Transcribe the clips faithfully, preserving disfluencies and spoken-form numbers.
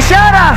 Sierra!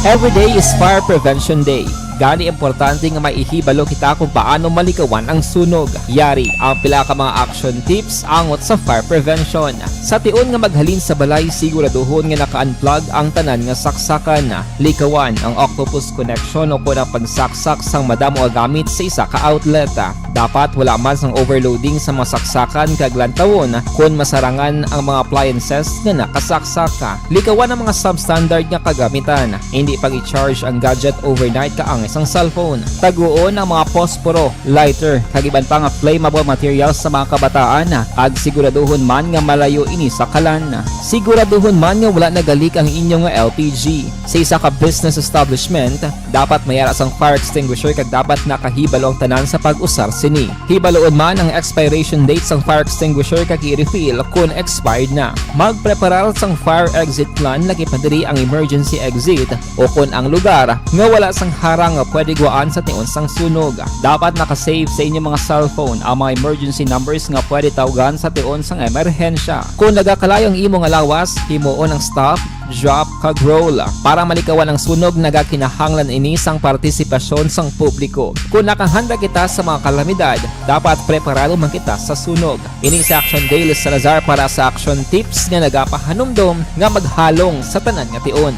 Every day is Fire Prevention Day. Gani, importante nga maihibalo kita kung paano malikawan ang sunog. Yari ang pila ka mga action tips angot sa fire prevention. Sa tion nga maghalin sa balay, siguraduhon nga naka-unplug ang tanan nga saksakan. Likawan ang octopus connection o kon ang pagsaksak sang madamo nga gamit sa isa ka outlet. Dapat wala man sang overloading sa mga saksakan kag lantawon kon masarangan ang mga appliances nga nakasaksak. Likawan ang mga substandard nga kagamitan. Indi pag-i-charge ang gadget overnight kaangay sang cellphone. Taguon ang mga posporo, lighter, kag iban pa nga flammable materials sa mga kabataan, kag siguraduhon man nga malayo ini sa kalan. Siguraduhon man nga wala nagalik ang inyo nga L P G. Sa isa ka business establishment, dapat may ara sang fire extinguisher kag dapat nakahibalo ang tanan sa pag-usar sini. Hibaluon man ang expiration date sang fire extinguisher kag i-refill kon expired na. Magpreparar sang fire exit plan, lakip na diri ang emergency exit o kon ang lugar nga wala sang harang nga pwede gwaan sa tion sang sunog. Dapat naka-save sa inyo mga cellphone ang mga emergency numbers nga pwede tawgan sa tion sang emerhensya. Kon nagakalayo ang imo nga lawas, himuon ang stop, drop, kag roll. Para malikawan ang sunog, nagakinahanglan ini sang partisipasyon sang publiko. Kon nakahanda kita sa mga kalamidad, dapat preparado man kita sa sunog. Ini si Action Dale Salazar para sa Action Tips nga nagapahanumdom nga maghalong sa tanan nga tion.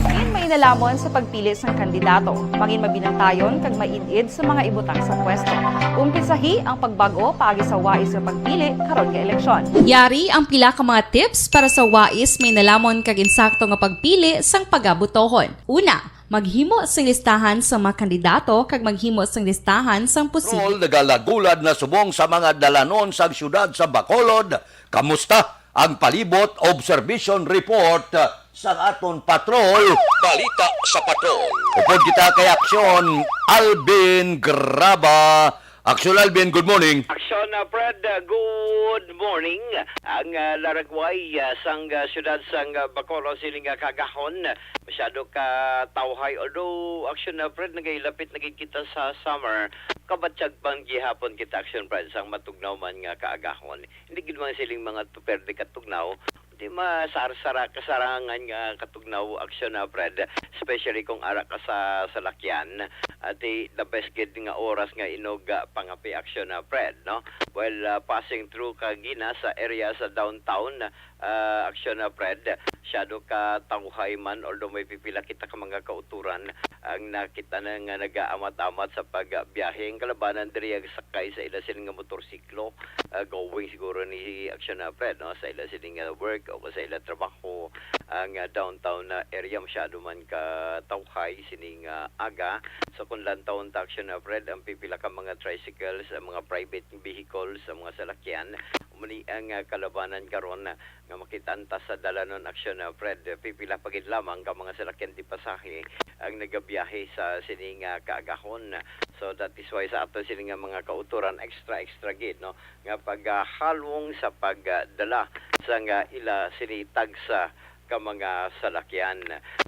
Mangin mainalhamon sa pagpili sang kandidato. Mangin mabinantayon kag maid-id sa mga ibutang sa pwesto. Umpisahi ang pagbag-o paagi sa wais nga pagpili karon nga eleksyon. Yari ang pila ka mga tips para sa wais, mainalhamon kag insakto nga pagpili sang pagabotohon. Una, maghimo sing listahan sa mga kandidato kag maghimo sing listahan sang posible. Patrol nagalagulad na subong sa mga dalanon sang siyudad sa Bacolod. Kamusta ang palibot? Observation report, uh, sa aton patrol. Balita sa patrol. Upod kita kay Aksyon Alvin Graba. Aksyon Alvin, good morning. Aksyon, uh, Fred, uh, good morning. Ang, uh, laragway, uh, sang, uh, siyudad sang, uh, Bacolod sining, uh, kaagahon, masyado ka tawhay. Although, Aksyon, uh, Fred, nagailapit na gid kita sa summer, kabatyag man gihapon kita, Aksyon Fred, sang matugnaw man nga kaagahon. Hindi gid man siling mga tu-, perde katugnaw, di masarsara kasarangan nga katugnaw, Aksyon, ah, Fred, especially kung ara ka sa salakyan. Ati the best gid nga oras nga inog, ah, pangape, Aksyon, ah, Fred, no? While, ah, passing through ka gina sa area sa downtown, ah, Aksyon, ah, Fred, masyado ka tawhay man, although may pipila kita ka mga kauturan ang nakita na nga nagaamat-amat sa pagbiyahe. Ang kalabanan diri ang sakay sa ila sining nga motorsiklo, ah, going siguro ni Aksyon, ah, Fred, no, sa ila sining nga work o sa ila trabaho. Ang, ah, downtown na area masyado man ka tawhay sining, ah, aga. So kung lantawon ta, Aksyon, ah, Fred, ang pipila ka mga tricycles, ang mga private vehicles, ang mga salakyan, muni ang, ah, kalabanan karon, ah, nga makit-an ta sa dalanon, Aksyon, ah, Fred. Pipila pa gid lamang ka mga salakyan di pasahe ang nagabiyahe sa sini nga kaagahon. So that is why sa ato sini nga mga kauturan, extra, extra gid, no, nga paghalong sa pagdala sa nga ila sini tagsa ka mga salakyan.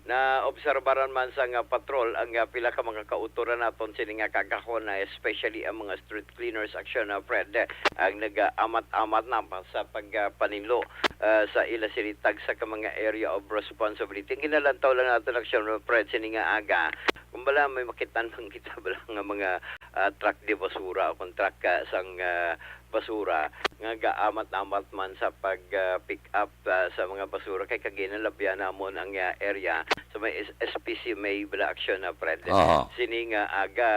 Naobserbaran man sa nga patrol ang, ah, pila ka mga kauturan naton sini nga kaagahon, na especially ang mga street cleaners, Aksyon, ah, Fred, ang nagaamat-amat na pa sa pagpaninlo, ah, sa ila sini tagsa ka mga area of responsibility. Ang ginalantaw lang nato, Aksyon, ah, Fred, sini nga aga, kung bala may makitan man kita bala nga mga, ah, truck de basura o kung truck, ah, sang, ah, basura nga gaamat-amat man sa pag, ah, pick up, ah, sa mga basura, kay kagina labyan namon ang, ah, area sa may S-, S P C may bala, Aksyon, ah, Fred. Aha. Sini nga aga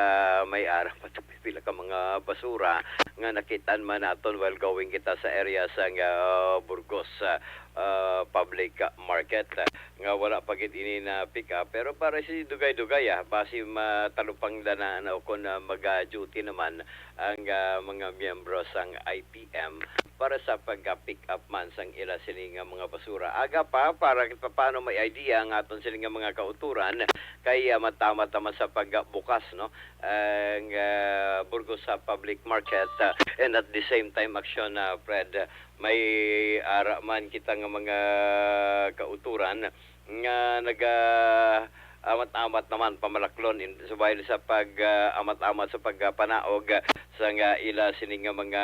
may ara pa to pila ka mga basura nga nakitan man naton while going kita sa area sa, ah, Burgos, ah, ah, Public Market, ah, nga wala pa gid ini na pick up. Pero para si dugay-dugay, ah, basi matalupangdan na, ano, kung, ah, mag-duty naman ang, ah, mga miyembro sang I P M para sa pag-pick up man sang ila sini nga mga basura. Aga pa, para kahit paano may idea ang aton sini nga mga kauturan, kay, ah, matama-tama sa pagbukas, no, ang, ah, Burgos sa Public Market, ah, and at the same time, Aksyon, ah, Fred, may ara man kita nga mga kauturan nga naga-, ah, amat-amat naman pamalaklon in, subay sa pag, ah, amat-amat sa pagpanaog, ah, sa nga ila sini nga mga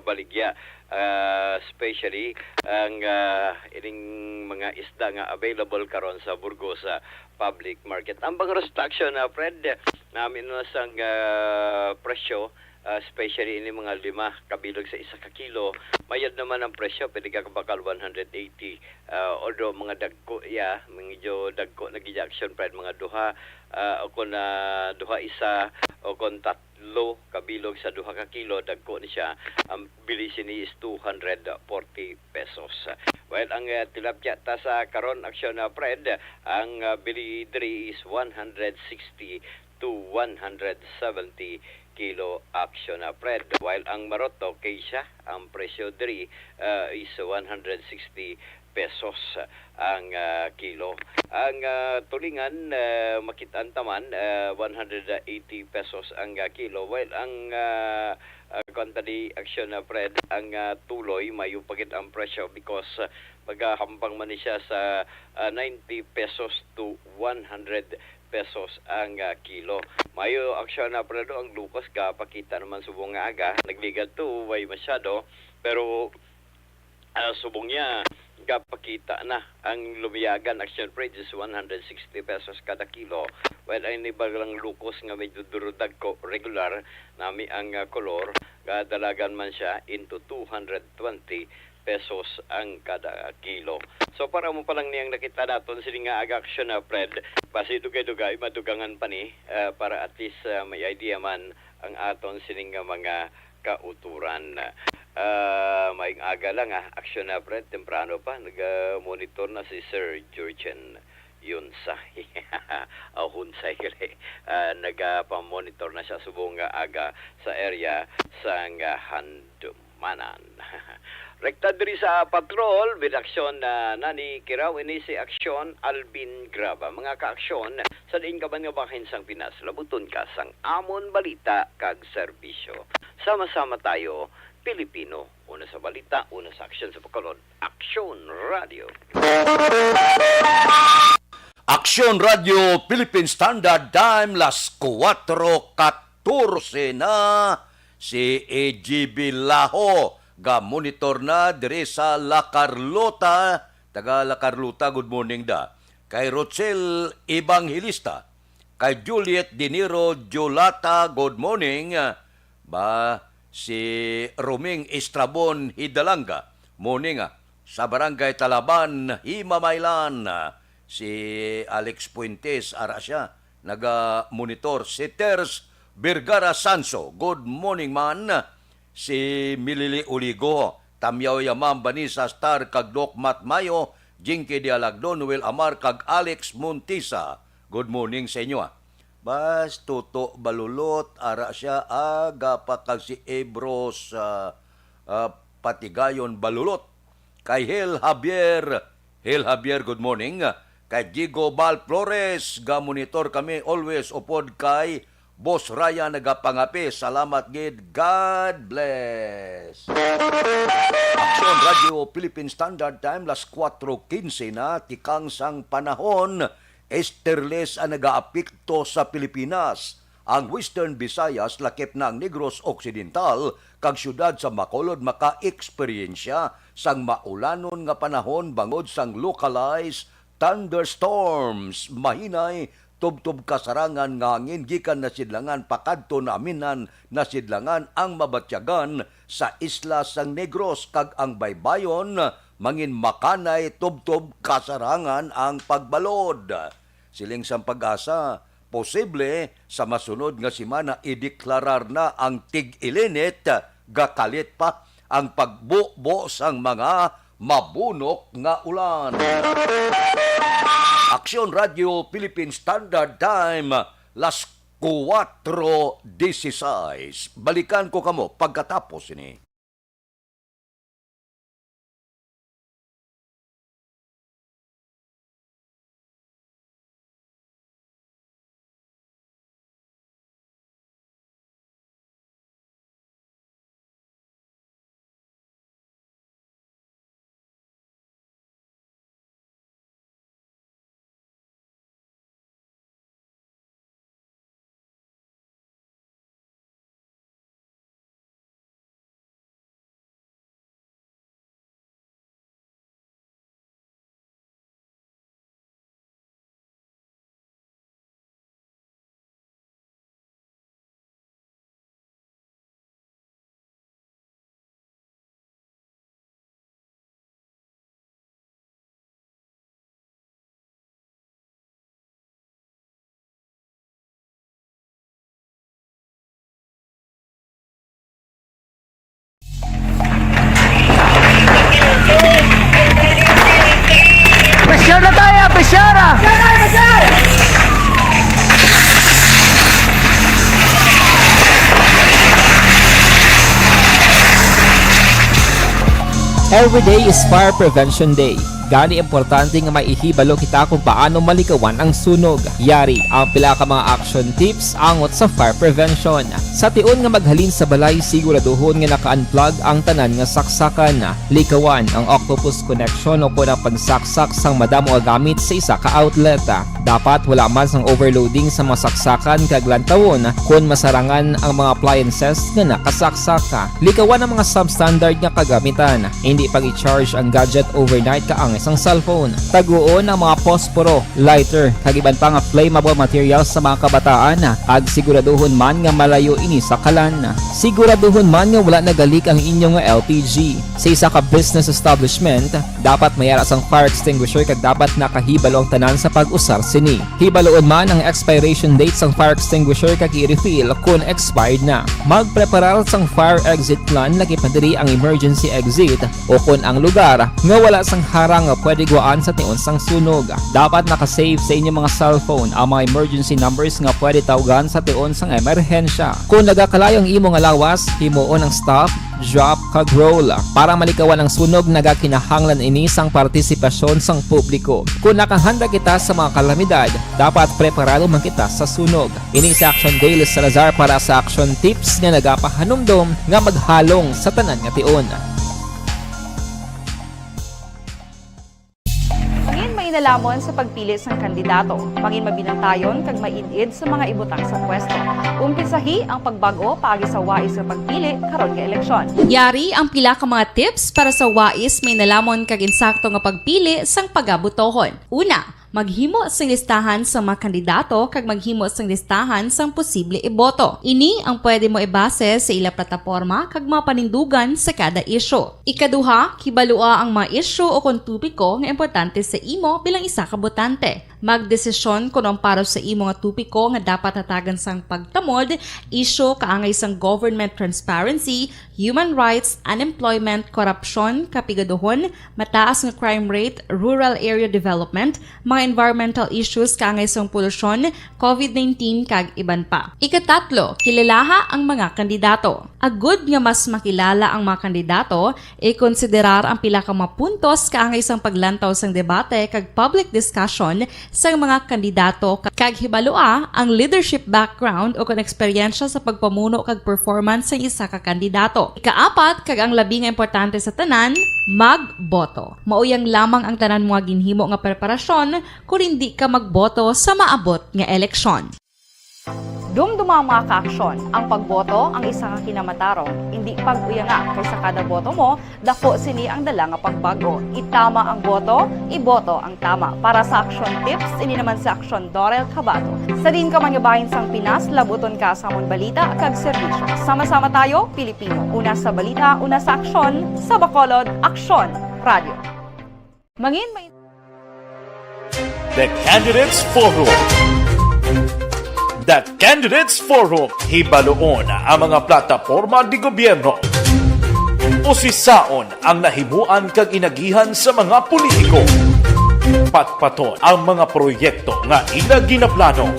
baligya, ah, especially ang, ah, ining mga isda nga available karon sa Burgos, ah, public market. Ang bang restructure na, Fred, nami na sang, ah, presyo, ah, especially ini mga lima kabilog sa isa ka kilo, mayad naman ang presyo, pwede ka bakal one hundred eighty. Ah, although mga dagko, ya, medyo dagko na gid action, Fred, mga duha, ah, o kon, ah, duha isa, o kon tatlo kabilog sa duha ka kilo, dagko ni siya. Ang bili sini is two hundred forty pesos. While ang, ah, tilapia ta sa karon, action na, Fred, ang, ah, bili diri is one hundred sixty to one hundred seventy kilo, action na, Fred. While ang marot, okay siya. Ang presyo diri, ah, is one hundred sixty pesos ang, ah, kilo. Ang, ah, tulingan, ah, makit-an taman, ah, one hundred eighty pesos ang, ah, kilo. While ang, ah, ah, kuwan ta di, action na, Fred, ang, ah, tuloy, mayo pa gid ang presyo because, ah, magahambang man ni siya sa, ah, ninety pesos to one hundred pesos ang, ah, kilo. Mayo, action na, Fred, ang lukos, gapakita naman subong nga aga, nagligad to, way masyado, pero, ah, subong niya, gapakita na ang lumiyagan, action, Fred, is one hundred sixty pesos kada kilo. While ang iba lang lukos nga medyo durudagko, regular, nami ang, ah, kolor, gadalagan man siya into two hundred twenty pesos ang kada kilo. So, para mo pa lang niyang nakita naton sini nga aga action na, Fred, basi dugay-dugay, madugangan pa ni, ah, para at least, ah, may idea man ang aton sining nga mga kauturan. Ah, maayong aga lang, ah. Action na, Fred, temprano pa. Naga-monitor na si Sir Jurgen Yunsa. Ah, Hunsay gali. Ah, nagapamonitor na siya subong nga aga sa area sang Handumanan. Rekta diri sa patrol, with action na nani Kiraw, ini si Aksyon Alvin Graba. Mga ka-aksyon, sa diin ka man nga bahin sang Pinas, labuton ka sang amon balita kag serbisyo. Sama-sama tayo, Pilipino. Una sa balita, una sa aksyon sa pagkalod. Aksyon Radio. Aksyon Radio Philippine Standard Time, las kuwatro katorse na. Si A G B Laho ga-monitor na diri sa La Carlota. Taga La Carlota, good morning da. Kay Rochelle Evangelista, kay Juliet Dinero Julata, good morning. Ba, si Roming Estrabon Hidalanga, morning, ah. Sa Barangay Talaban, Himamaylan, ah, si Alex Fuentes, ara siya, naga-monitor. Si Ters Vergara Sanso, good morning, man. Si Milili Oligo, Tamyaw Yaman, Vanessa Star, kag Doc Matt Mayo, Jinky Dialagdo, Noel Amar, kag Alex Montisa. Good morning sa inyo, ah. Bas, Tuto Balulot, ara siya, aga pa kag si Ebros, ah, ah, Patigayon Balulot. Kay Hel Javier, Hel Javier, good morning. Kay Diego Bal Flores, ga-monitor kami always upod kay Boss Ryan nagapangape. Salamat gid. God bless. Aksyon Radio Philippine Standard Time, las kuwatro quince na, tikang sang panahon, esterles ang nagaapekto sa Pilipinas. Ang Western Visayas, lakip na ang Negros Occidental, kag siyudad sa Bacolod maka-eksperyensya sang maulanon nga panahon bangod sang localized thunderstorms. Mahinay, tubtob kasarangan nga hangin gikan nasidlangan pakadto naminhan nasidlangan ang mabatyagan sa isla sang Negros, kag ang baybayon mangin makanay, tubtob kasarangan ang pagbalod. Siling sang PAGASA, posible sa masunod nga semana ideklarar na ang tig-ilinit, gakalit pa ang pagbubo sang mga mabunok nga ulan. Aksyon Radio Philippine Standard Time, las kuwatro dieciséis. Balikan ko kamo pagkatapos ini. Every day is Fire Prevention Day. Gani, importante nga maihibalo kita kung paano malikawan ang sunog. Yari ang pila ka mga action tips angot sa fire prevention. Sa tion nga maghalin sa balay, siguraduhon nga naka-unplug ang tanan nga saksakan. Likawan ang octopus connection o kon ang pagsaksak sang madamo nga gamit sa isa ka outlet. Dapat wala man sang overloading sa mga saksakan kag lantawon kon masarangan ang mga appliances nga nakasaksak. Likawan ang mga substandard nga kagamitan. Hindi pag-i-charge ang gadget overnight kaangay sang cellphone. Taguon ang mga posporo, lighter, kag iban pa nga flammable materials sa mga kabataan, kag siguraduhon man nga malayo ini sa kalan. Siguraduhon man nga wala nagalik ang inyo nga L P G. Sa isa ka business establishment, dapat may ara sang fire extinguisher kag dapat nakahibalo ang tanan sa pag-usar sini. Hibaloon man ang expiration date sang fire extinguisher kag i-refill kon expired na. Magpreparar sang fire exit plan, lakip na diri ang emergency exit, o kon ang lugar nga wala sang harang nga pwede guwaan sa tion sang sunog. Dapat naka-save sa inyong mga cellphone ang mga emergency numbers nga pwede tawgan sa tion sang emerhensya. Kon nagakalayo ang imo nga lawas, himuon ang stop, drop, kag roll. Para malikawan ang sunog, nagakinahanglan ini sang partisipasyon sang publiko. Kon nakahanda kita sa mga kalamidad, dapat preparado man kita sa sunog. Ini si Action Dale Salazar para sa Action Tips nga nagapahanumdom nga maghalong sa tanan nga tion. Mangin mainalhamon sa pagpili sang kandidato. Mangin mabinantayon kag maid-id sa mga ibutang sa pwesto. Umpisahi ang pagbag-o paagi sa wais nga pagpili karon nga eleksyon. Yari ang pila ka mga tips para sa wais, mainalhamon kag insakto nga pagpili sang pagabotohon. Una, maghimo sing listahan sa mga kandidato kag maghimo sing listahan sang posible iboto. Ini ang pwede mo ibase sa ila plataporma kag mga panindugan sa kada isyu. Ikaduha, kibalua ang mga isyu o kon topiko nga importante sa imo bilang isa ka botante. Magdesisyon kon ang para sa imo nga topiko nga dapat hatagan sang pagtamod, isyu kaangay sang government transparency, human rights, unemployment, korupsyon, kapigaduhon, mataas nga crime rate, rural area development, mga environmental issues kaangay sang polusyon, covid nineteen, kag iban pa. Ikatatlo, kilalaha ang mga kandidato. Agud nga mas makilala ang mga kandidato, ikonsiderar ang pila ka mga puntos kaangay sang paglantaw sang debate kag public discussion sang mga kandidato, kag hibalua ang leadership background o kon eksperyensya sa pagpamuno kag performance sang isa ka kandidato. Ikaapat, kag ang labi nga importante sa tanan, magboto. Mauyang lamang ang tanan mo nga ginhimo nga preparasyon kon indi ka magboto sa maabot nga eleksyon. Dumduma ang mga kaaksyon. Ang pagboto ang isa ka kinamatarong. Indi pag-uyanga, kay sa kada boto mo, dako sini ang dala nga pagbago. Itama ang boto, iboto ang tama. Para sa Action Tips, ini naman si Action Dorel Cabato. Sa diin ka man nga bahin sang Pinas, labuton ka sa amon balita kag serbisyo. Sama-sama tayo, Pilipino. Una sa balita, una sa aksyon, sa Bacolod, Aksyon Radio. Mangin may The Candidates Forum. The Candidates Forum. Hibaluon ang mga plataporma de gobyerno. Usisaon ang nahimuan kag inagihan sa mga politiko. Patpaton ang mga proyekto nga ila ginaplano.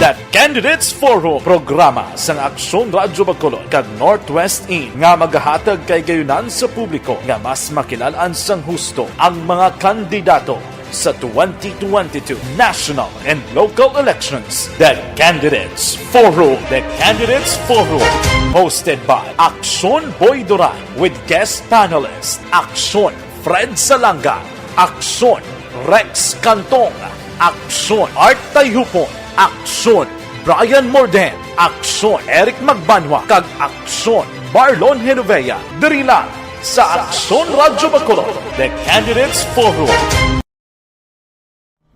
The Candidates Forum, programa sang Aksyon Radyo Bacolod kag Northwest In nga magahatag kay gayunan sa publiko nga mas makilalaan sang husto ang mga kandidato sa twenty twenty-two national and local elections. The Candidates Forum. The Candidates Forum, hosted by Aksyon Boy Duran with guest panelist Aksyon Fred Salanga, Aksyon Rex Cantong, Aksyon Art Tayhupon, Aksyon Brian Morden, Aksyon Eric Magbanwa, kag Aksyon Marlon Genovea, diri lang sa Aksyon Radyo Bacolod, The Candidates Forum.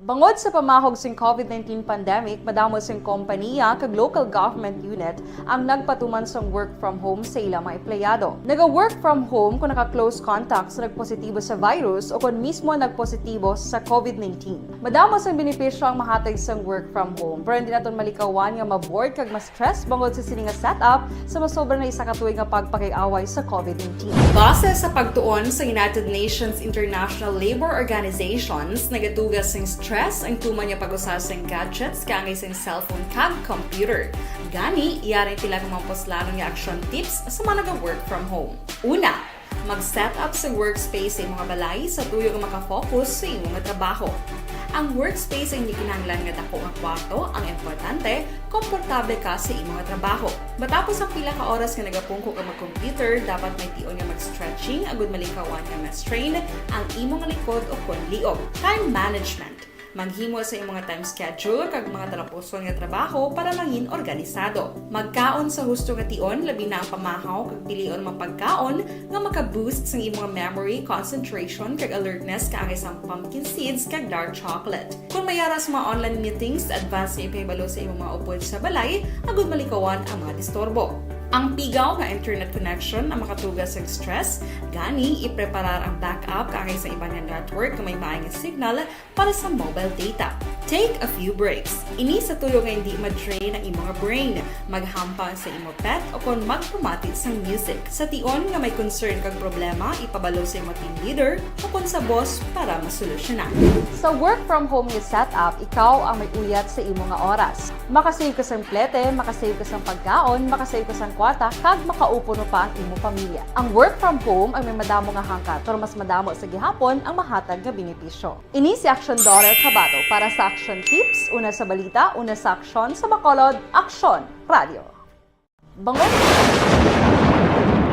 Bangod sa pamahog sing covid nineteen pandemic, madamo sing kompaniya kag local government unit ang nagpatuman sang work from home sa ila mga empleyado. Naga-work from home kon naka-close contact sa nagpositibo sa virus o kon mismo nagpositibo sa covid nineteen. Madamo sang benepisyo ang mahatag sang work from home, pero hindi naton malikawan nga ma-bored kag ma-stress bangod sa sini nga setup sa masobra na isa ka tuig nga pagpakig-away sa covid nineteen. Base sa pagtuon sa United Nations International Labour Organizations, nagaduga sing stress ang tuman nga pag-usa sing gadgets kaangay sing cellphone kag computer. Gani, yari ang pila ka mga puslanon nga action tips sa mga naga-work from home. Una, Mag-set up sa workspace sa imong balay sa tuyo nga makafocus sa imong trabaho. Ang workspace ang hindi kinahanglan nga dako nga kwarto, ang importante, komportable ka sa imong trabaho. Matapos ang pila ka oras nga nagapungko ka mag-computer, dapat may tion nga mag-stretching agud malikawan nga ma-strain ang imong likod o kon liog. Time management. Maghimo sa imong time schedule kag mga talapuson nga trabaho para mangin organisado. Magkaon sa husto nga tion, labi na ang pamahaw kag pilion mga pagkaon nga maka-boost sang imong memory, concentration, kag alertness kaangay sang pumpkin seeds kag dark chocolate. Kung may ara sa mga online meetings, advance nga ipahibalo sa imong mga upod sa balay agud malikawan ang mga disturbo. Ang pigaw nga internet connection ang makatuga sa stress, gani ipreparar ang backup kaangay sa iban nga network nga may maayong signal para sa mobile data. Take a few breaks. Ini sa tuyo nga hindi ma-drain ang imong brain. Maghampang sa imo pet o kon magpamati sang music. Sa tion nga may concern kag problema, ipabalo sa imo team leader o kon sa boss para masolusyonan. Sa work from home nga setup, ikaw ang may uyat sa imo nga oras. Makasave ka sang plete, makasave ka sang pagkaon, makasave ka sang kwarta, kag makaupo pa ang imo pamilya. Ang work from home ang may madamo nga hangkat, pero mas madamo sa gihapon ang mahatag nga benepisyo. Ini si Action Daughter Kabato para sa Action Tips, una sa balita, una sa aksyon, sa Bacolod, Aksyon Radio. Bangon.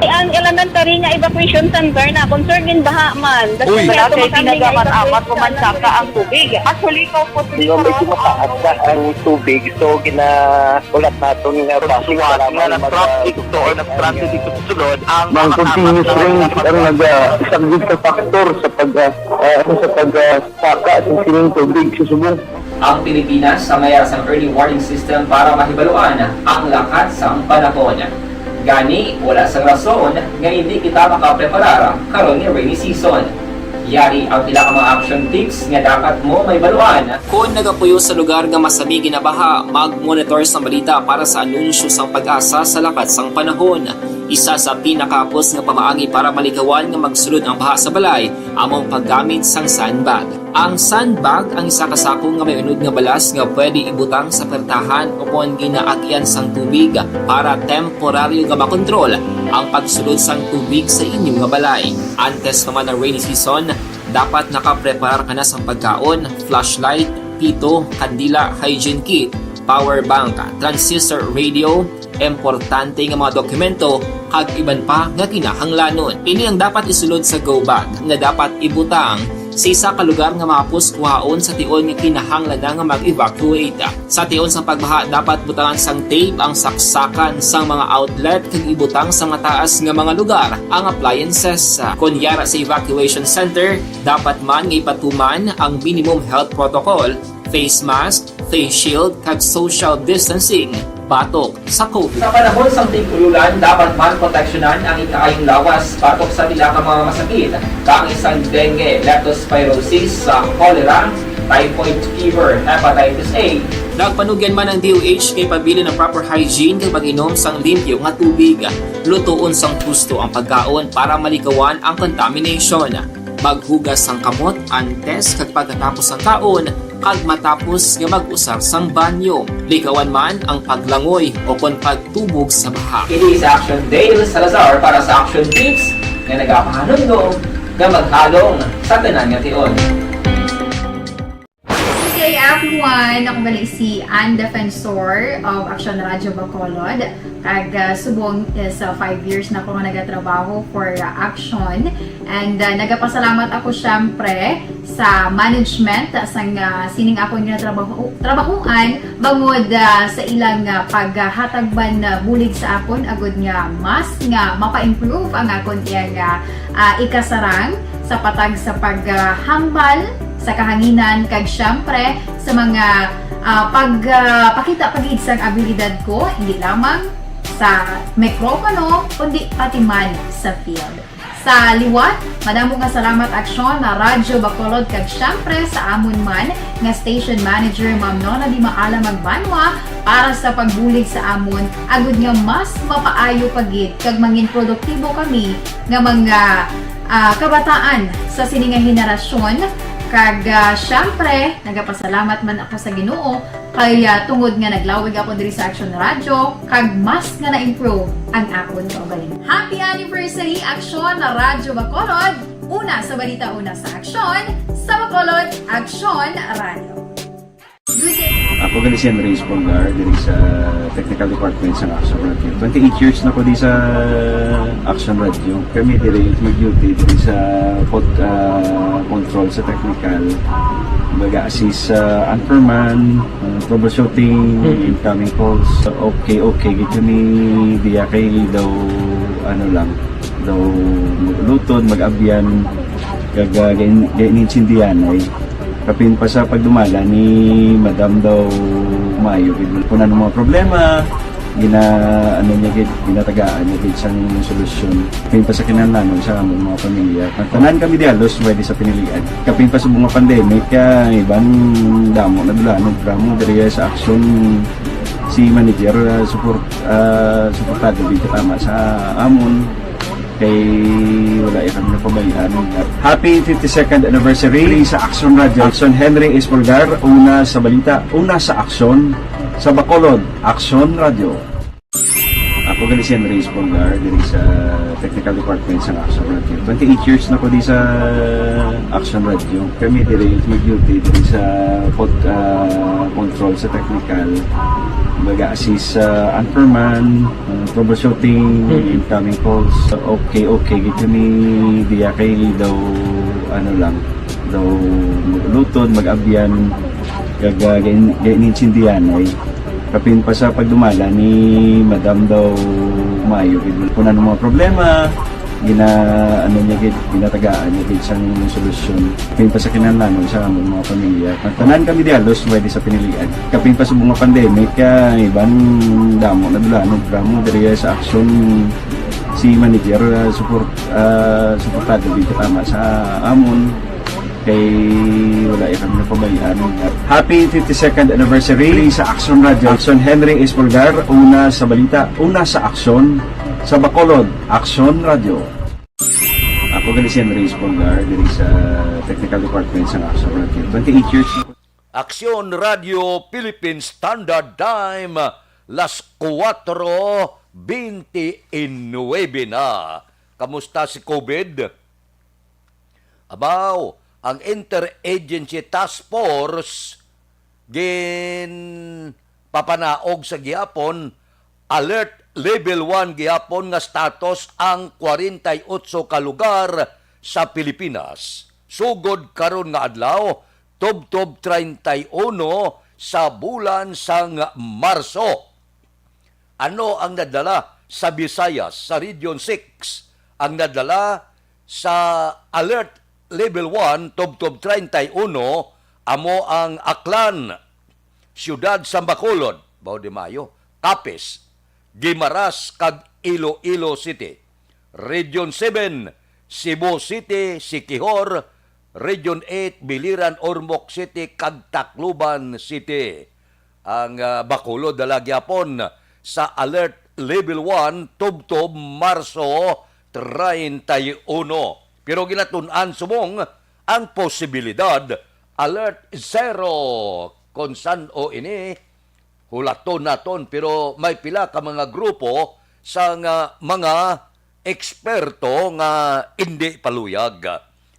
Ang elementary nga evacuation center na concern in baha man. Uy. Wala kay pinagaman amat, pumansaka ang tubig. Actually, ikaw po, medyo mataas na ang tubig, so gina-, ulat naton nga traffic, nga nag-traffic to or nag-transit dito sa sulod, ang mga continuous rain ang nag-, ah, isa gid sa factor sa pag, ah, ah, ano, sa pag, ah, saka sa sining tubig sa subong. Ang Pilipinas ang may ara sang early warning system para mahibaluan ang lakat sang panahon. Gani, wala sang rason nga hindi kita makapreparar karon nga rainy season. Yari ang pila ka mga action tips nga dapat mo mahibaluan. Kon nagapuyo sa lugar nga masami ginabaha, mag-monitor sang balita para sa anunsyo sang PAGASA sa lakat sang panahon. Isa sa pinakahapos nga pamaagi para malikawan nga magsulod ang baha sa balay amo ang paggamit sang sandbag. Ang sandbag ang isa ka sako nga may unod nga balas nga pwede ibutang sa pertahan o kon ginaagyan sang tubig para temporaryo nga makontrol ang pagsulod sang tubig sa inyo nga balay. Antes pa man ang rainy season, dapat nakapreparar ka na sang pagkaon, flashlight, pito, kandila, hygiene kit, power bank, transistor radio, importante nga mga dokumento, kag iban pa nga kinahanglanon. Ini ang dapat isulod sa go bag nga dapat ibutang sa isa ka lugar nga mahapos kuhaon sa tion nga kinahanglan na nga mag-evacuate. Sa tion sang pagbaha, dapat butangan sang tape ang saksakan sang mga outlet kag ibutang sa mataas nga mga lugar ang appliances. Kon yara sa evacuation center, dapat man nga ipatuman ang minimum health protocol, face mask, face shield, kag social distancing batok sa COVID. Sa panahon sang tig-ululan, dapat man proteksyonan ang ikaayong lawas batok sa pila ka mga masakit, kaangay sang dengue, leptospirosis, sa cholera, typhoid fever, hepatitis A. Nagpanugyan man ang D O H nga ipabilin ang proper hygiene kag pag-inom sang limpyo nga tubig. Lutoon sang husto ang pagkaon para malikawan ang contamination. Maghugas sang kamot antes kag pagkatapos sang kaon, kag matapos nga mag-usar sang banyo. Likawan man ang paglangoy o kon pagtubog sa baha. Ini si Action Dale Salazar para sa Action Tips nga nagapahanumdom nga maghalong sa tanan nga tion. Good day, everyone! Ako gali si Ann Defensor of Action Radio Bacolod. Kag, ah, subong is, ah, five years na ako nga nagatrabaho for, ah, Action. And, ah, nagapasalamat ako, syempre, sa management, ah, sang, ah, sining akon nga trabaho, trabahuan, bangod, ah, sa ilang, ah, paghatag man, ah, bulig sa akon, agud nga mas nga mapa-improve ang akon iyang, ah, ah, ikasarang sa patag sa paghambal sa kahanginan, kag syempre sa mga, ah, pag, ah, pakita pa gid sang abilidad ko, hindi lamang sa mikropono, kundi pati man sa field. Sa liwat, madamo nga salamat, Aksyon, na Radyo Bacolod, kag syempre sa amon man nga station manager, Ma'am Nona Di Maala Magbanwa, para sa pagbulig sa amon, agud nga mas mapaayo pa gid kag mangin produktibo kami nga mga, ah, kabataan sa sini nga henerasyon. Kag, ah, syempre, nagapasalamat man ako sa Ginoo Kay, ah, tungod nga naglawig ako diri sa Action Radio, kag mas nga na-improve ang akon kaugalingon. Happy anniversary, Action Radyo Bacolod! Una sa balita, una sa aksyon, sa Bacolod, Action Radio. Ako gali si Andres Polgar, diri sa technical department sa Action Radio. Twenty-eight years na ko di sa Action Radio. Kami diri mag-duty diri sa pod-, ah, control sa technical. Baga assist sa anchorman, ah, troubleshooting, Mhm. incoming calls. Okay, okay, gid kami diya kay daw, ano lang, daw mag-ulutod, mag-abyan, kag, ah, gain-, gainintindihan ay. Kapin pa sa pagdumala ni Madam daw maayo gid. Kung ano mga problema, gina-, ano niya gid, ginatagaan niya gid sang solusyon. Kapin pa sa kinahanglanon sa among mga pamilya. Ang tanan kami di halos pwede sa pinilian. Kapin pa sa mga pandemic, kaya iban damo na dulanon, drama, diri sa aksyon si manager, ah, support, ah, suportado gid tama sa amon. Kay wala ya kami napabayaan. Happy fifty-second anniversary sa Action Radio. Action Henry Espolgar, una sa balita, una sa aksyon, sa Bacolod, Action Radio. Ako gali si Henry Espolgar, diri sa technical department sa Action Radio. Twenty-eight years na ko di sa Action Radio. Kami diri mag-duty diri sa pod-, ah, control sa technical. Baga assist sa anchorman, ah, troubleshooting, Mhm. incoming calls. Okay, okay, gid kami diya kay daw, ano lang, daw mag-ulutod, mag-abyan, kag, ah, gain-, gainintindihan ay. Kapin pa sa pagdumala ni Madam daw maayo gid. Kung ano mga problema, gina-, ano niya gid, ginatagaan niya gid sang solusyon. Kapin pa sa kinahanglanon sa among mga pamilya. Ang tanan kami di halos pwede sa pinilian. Kapin pa sa mga pandemic, kaya iban damo na dulanon, drama, diri sa aksyon si manager, ah, support, ah, suportado gid tama sa amon. Kay wala ya kami napabayaan. Happy fifty-second anniversary sa Action Radio. Action Henry Espolgar, una sa balita, una sa aksyon, sa Bacolod, Action Radio. Ako gali si Henry Espolgar, diri sa technical department sa Action Radio. Twenty-eight years. Aksyon Radio Philippine Standard Time, las kuwatro bente y nuebe na. Kamusta si COVID? Abaw, ang Interagency Task Force ginpapanaog sa gihapon, alert level one gihapon nga status ang kwarenta y otso ka lugar sa Pilipinas. Sugod karon nga adlaw, tubtob treinta y uno sa bulan sang Marso. Ano ang nadala sa Visayas, sa Region six? Ang nadala sa Alert Level one, tubtob treinta y uno, amo ang Aklan, Siyudad sang Bacolod, Bao de Mayo, Capiz, Guimaras, kag Iloilo City. Region seven, Cebu City, Siquijor, Region eight, Biliran, Ormoc City, kag Tacloban City. Ang, ah, Bacolod dala gyapon sa Alert Level one tubtob Marso treinta y uno. Pero ginatun-an subong ang posibilidad Alert Zero. Kon san-o ini, hulaton naton, pero may pila ka mga grupo sa nga mga eksperto nga indi paluyag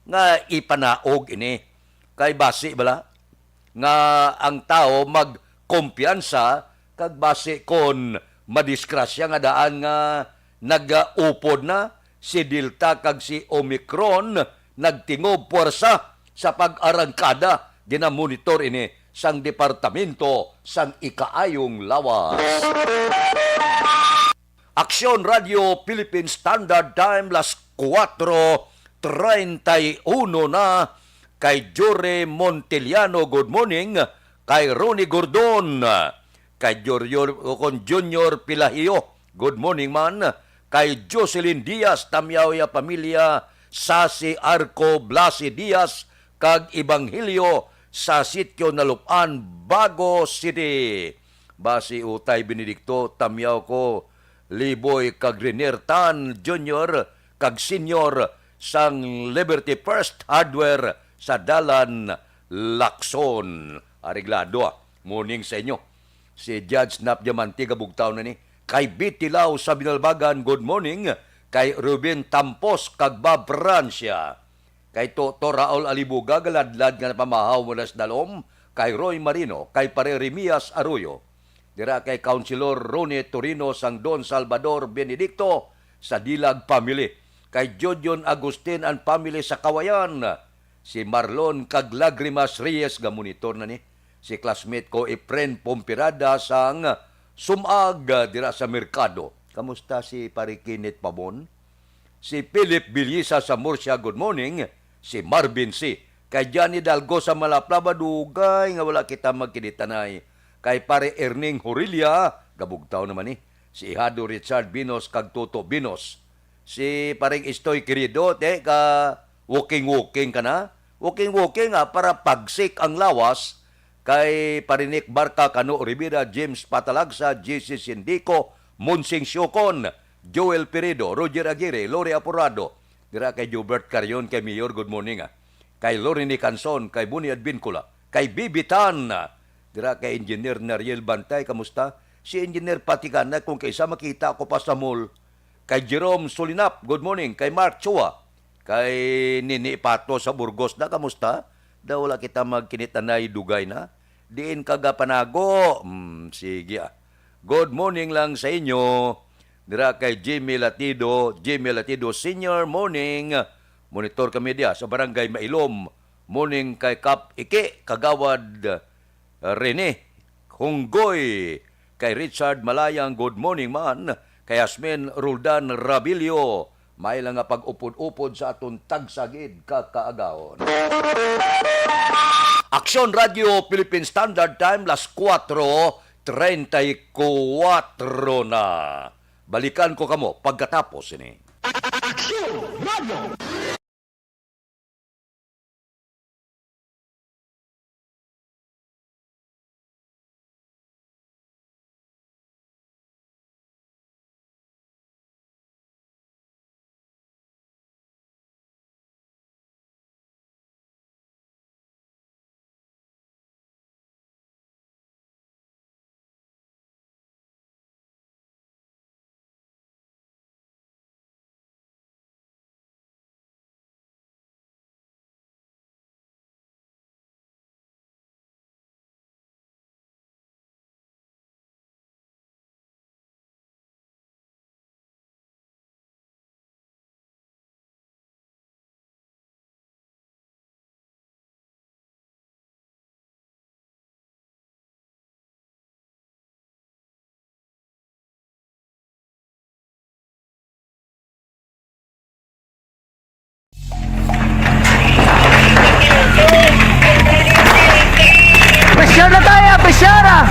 nga ipanaog ini. Kay basi bala nga ang tawo magkumpiyansa, kag basi kon madisgrasya nga daan nga nagaupod na si Delta kag si Omicron, nagtingob puwersa sa pag-arangkada. Ginamonitor ini sang Departamento sang Ikaayong Lawas. Aksyon Radio Philippine Standard Time, las kuwatro treinta y uno na. Kay Jory Montiliano, good morning. Kay Ronnie Gordon, kay Junior, o kon Junior Pilahio, good morning man. Kay Jocelyn Diaz, Tamyaw ya pamilya, Sasi Arco, Blasi Diaz, kag Ebanghelio sa Sitio Nalup-an, Bago City. Basi Utay Benedicto, Tamyaw ko, Liboy kag Renier Tan Junior kag Senior sang Liberty First Hardware sa Dalan, Lacson. Areglado, ah. Morning sa inyo. Si Judge Nap Diamante, kabugtaw na ni. Kay Betty Lau sa Binalbagan, good morning. Kay Ruben Tampos, kag Bab Francia. Kay Toto Raul Alibuga, galadlad nga napamahaw mula sa dalom. Kay Roy Marino, kay Pare Remias Arroyo. Dira kay Councilor Ronnie Torino sang Don Salvador Benedicto sa Dilag family. Kay Jodion Agustin and family sa Kawayan. Si Marlon kag Lagrimas Reyes, ga monitor na ni. Si classmate ko, Efren Pompirada sang Sumag, ah, dira sa merkado. Kamusta si Pare Kenneth Pabon? Si Philip Bilisa sa Murcia, good morning. Si Marvin C. Kay Johnny Dalgo sa Malaplaba, dugay nga wala kita magkinitanay. Kay Pare Erning Horilia, gabugtaw naman ni. Si Ihado Richard Binos kag Toto Binos. Si Paring Istoy Querido, te, ka walking-walking ka na? Walking-walking, ah, para pagsik ang lawas. Kay Parinik Barca, Kano Rivera, James Patalagsa, J C Sindico, Monsing Siocon, Joel Peredo, Roger Aguirre, Lori Aporado. Dira kay Jobert Carion, kay Mayor, good morning, ah. Kay Lorraine Canson, kay Boni Advincula, kay Bibi Tan. Dira kay Engineer Nariel Bantay, kamusta? Si Engineer Patigan na kung kaisa makita ko pa sa mall. Kay Jerome Solinap, good morning. Kay Mark Chua, kay Nini Pato sa Burgos na, kamusta? Daw wala kita magkinitanay, dugay na. Diin ka gapanago? Hmm, sige, ah. Good morning lang sa inyo. Dira kay Jimmy Latido, Jimmy Latido Senior, morning. Monitor kami diya sa Barangay Mailom. Morning kay Kap Iki, Kagawad Rene Hunggoy, kay Richard Malayang, good morning man, kay Yasmin Roldan Rabilio, may lang nga pag-upod-upod sa aton tagsa gid ka kaagahon. Aksyon Radio Philippine Standard Time, las kuwatro treinta y cuatro na. Balikan ko kamo pagkatapos ini. Aksyon Radio. Pressure na tayo, pressure ah!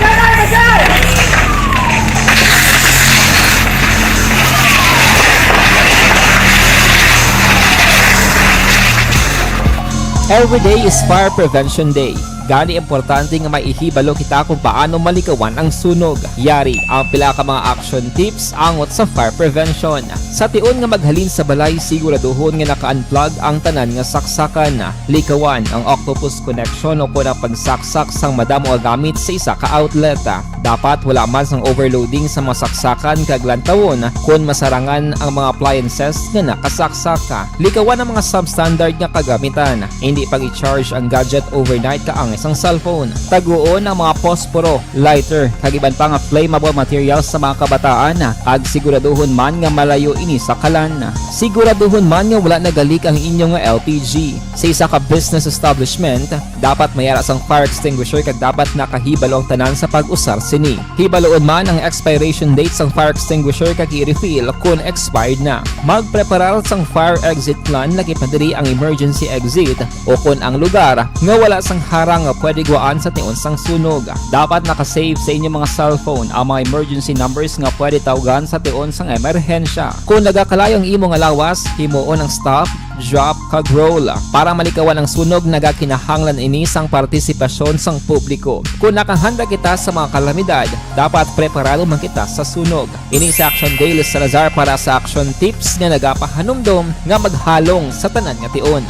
Every day is Fire Prevention Day. Gani importante nga may ihibalo kita kung paano malikawan ang sunog. Yari ang pila ka mga action tips angot sa fire prevention. Sa tion nga maghalin sa balay, siguraduhon nga naka-unplug ang tanan nga saksakan. Likawan ang octopus connection o kon ang pagsaksak sang madamo nga gamit sa isa ka outlet. Dapat wala man sang overloading sa mga saksakan kag lantawon kon masarangan ang mga appliances nga nakasaksak. Likawan ang mga substandard nga kagamitan. Indi pag-i-charge ang gadget overnight kaangay sang cellphone. Taguon ang mga posporo, lighter, kag iban pa nga flammable materials sa mga kabataan, kag siguraduhon man nga malayo ini sa kalan. Siguraduhon man nga wala nagalik ang inyo nga L P G. Sa isa ka business establishment, dapat may ara sang fire extinguisher kag dapat nakahibalo ang tanan sa pag-usar sini. Hibaloon man ang expiration date sang fire extinguisher kag i-refill kon expired na. Magpreparar sang fire exit plan, lakip na diri ang emergency exit o kon ang lugar nga wala sang harang nga pwede guwaan sa tion sang sunog. Dapat naka-save sa inyo mga cellphone ang mga emergency numbers nga pwede tawgan sa tion sang emerhensya. Kon nagakalayo ang imo nga lawas, himuon ang stop, drop, kag roll. Para malikawan ang sunog, nagakinahanglan ini sang partisipasyon sang publiko. Kon nakahanda kita sa mga kalamidad, dapat preparado man kita sa sunog. Ini si Action Dale Salazar para sa Action Tips nga nagapahanumdom nga maghalong sa tanan nga tion.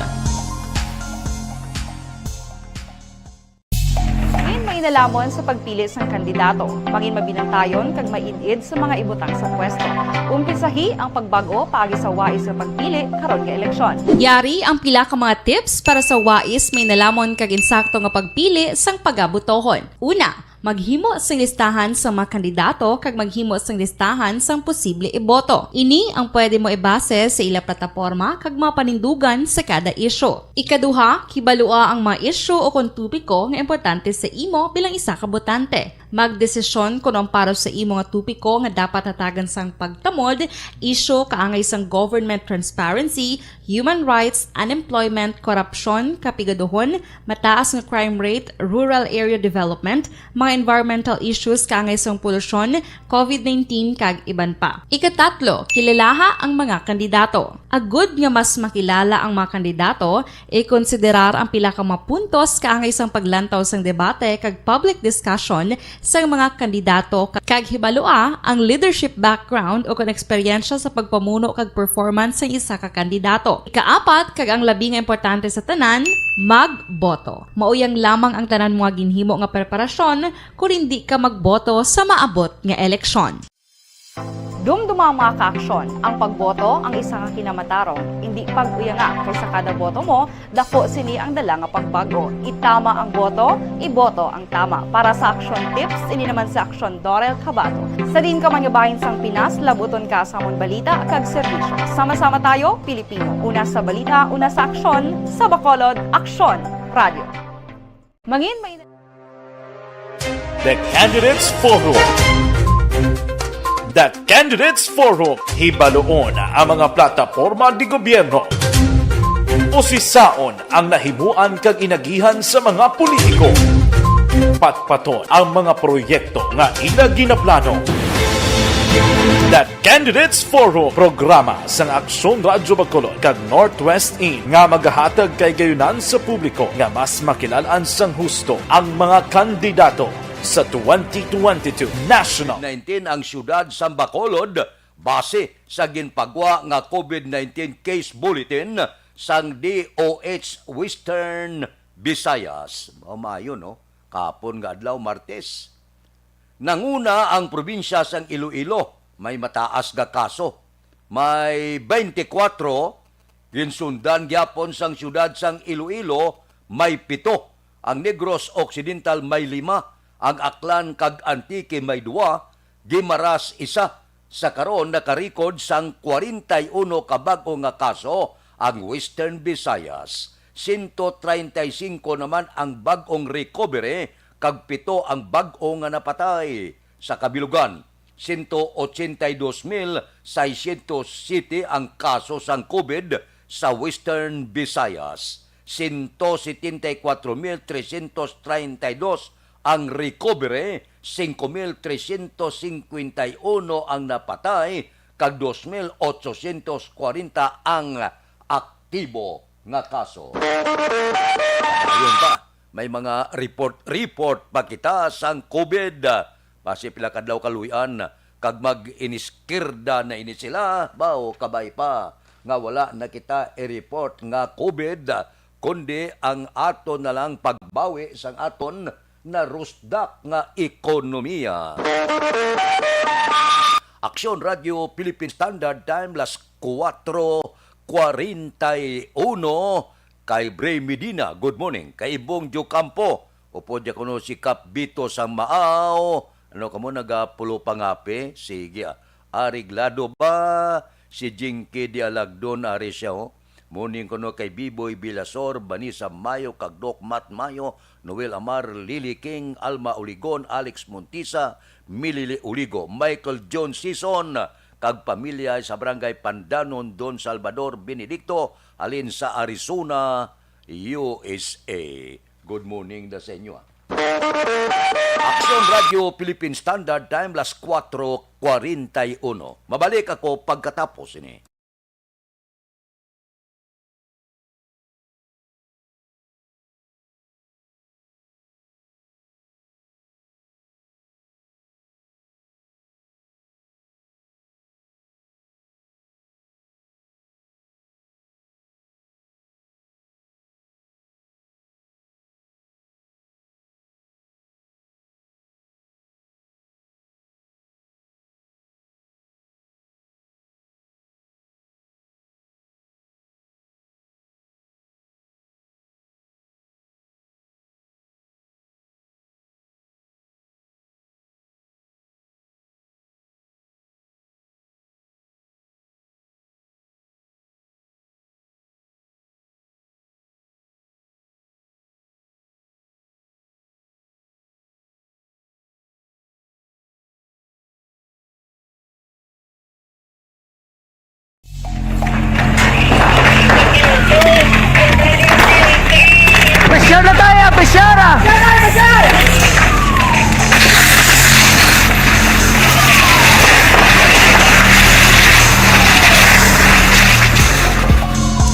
May, may Lamon sa pagpili sang kandidato, mangin mabinantayon kag maid-id sa mga ibutang sa pwesto. Umpisahi ang pagbag-o paagi sa wais nga pagpili karon nga eleksyon. Yari ang pila ka mga tips para sa wais, may nalamon kag insakto nga pagpili sang pagabutohon. Una, maghimo sing listahan sa mga kandidato kag maghimo sing listahan sang posible iboto. Ini ang pwede mo ibase sa ila plataporma kag mga panindugan sa kada isyu. Ikaduha, kibalua ang mga isyu o kon topiko nga importante sa imo bilang isa ka botante. Magdesisyon kon ang para sa imo nga topiko nga dapat hatagan sang pagtamod, isyu kaangay sang government transparency, human rights, unemployment, korupsyon, kapigaduhon, mataas nga crime rate, rural area development, mga environmental issues kaangay sang polusyon, covid nineteen, kag iban pa. Ikatatlo, kilalaha ang mga kandidato. Agud nga mas makilala ang mga kandidato, ikonsiderar ang pila ka mga puntos kaangay sang paglantaw sang debate kag public discussion sang mga kandidato, kag hibalua ang leadership background o kon eksperyensya sa pagpamuno kag performance sang isa ka kandidato. Ikaapat, kag ang labi nga importante sa tanan, magboto. Mauyang lamang ang tanan mo nga ginhimo nga preparasyon kon indi ka magboto sa maabot nga eleksyon. Dumduma ang mga kaaksyon. Ang pagboto ang isa ka kinamatarong. Indi pag-uyanga, kay sa kada boto mo, dako sini ang dala nga pagbag-o. Itama ang boto, iboto ang tama. Para sa Aksyon Tips, ini naman si Aksyon Dorel Cabato. Sa diin ka man nga bahin sang Pinas, labuton ka sa amon balita kag serbisyo. Sama-sama tayo, Pilipino. Una sa balita, una sa aksyon, sa Bacolod, Aksyon Radio. Mangin may The Candidates Forum. The Candidates Forum, hibaluon ang mga plataporma di gobyerno. Usisaon ang nahimuan kag inagihan sa mga politiko. Patpaton ang mga proyekto nga ila ginaplano. The Candidates Forum, programa sang Aksyon Radyo Bacolod kag Northwest In nga magahatag kahigayonan sa publiko nga mas makilalaan sang husto ang mga kandidato sa twenty twenty-two national. Nineteen ang siyudad sang Bacolod base sa ginpagwa nga covid nineteen case bulletin sang D O H Western Visayas. Mao maayo, no? Kahapon nga adlaw, Martes. Nanguna ang probinsya sang Iloilo, may mataas nga kaso. May twenty-four, ginsundan gyapon sang siyudad sang Iloilo, may pito. Ang Negros Occidental may lima, ang Aklan kag Antique may duwa, Guimaras isa. Sa karon, nakarecord sang kwarenta y uno ka bag-o nga kaso ang Western Visayas. Sento treinta y cinco naman ang bag-ong recovery, kag pito ang bag-o nga napatay. Sa kabilugan, sento ochenta y dos mil seiscientos siyete ang kaso sang covid sa Western Visayas. Sento setenta y kuwatro mil tresyentos treinta y dos ang recovery, singko mil tresyentos singkwenta y uno ang napatay, kag dos mil otsosyentos kwarenta ang aktibo nga kaso. Ayun pa, may mga report-report pa kita sang covid. Basi pila ka adlaw kaluy-an, kag mag-iniskirda na ini sila, baw, kabay pa nga wala na kita i-report nga covid, kundi ang aton na lang pagbawi sang aton narusdak nga ekonomiya. Aksyon Radio Philippine Standard Time, las kuwatro kwarenta y uno. Kay Bray Medina, good morning. Kay Ibong Diocampo, upod niya kuno si Kap Bito sang Maaw. Ano kamo, nagapulo pangape? Sige, ah. Areglado ba? Si Jinky Dialagdon, ari siya, oh. Morning kuno kay Biboy Bilasor, Vanessa Mayo, kag Doc Matt Mayo, Noel Amar, Lily King, Alma Uligon, Alex Montisa, Milili Uligo, Michael John Sison, kag pamilya sa Barangay Pandanon, Don Salvador Benedicto, halin sa Arizona, U S A. Good morning da sa inyo, ah. Aksyon Radio Philippine Standard Time, las kuwatro kwarenta y uno. Mabalik ako pagkatapos ini.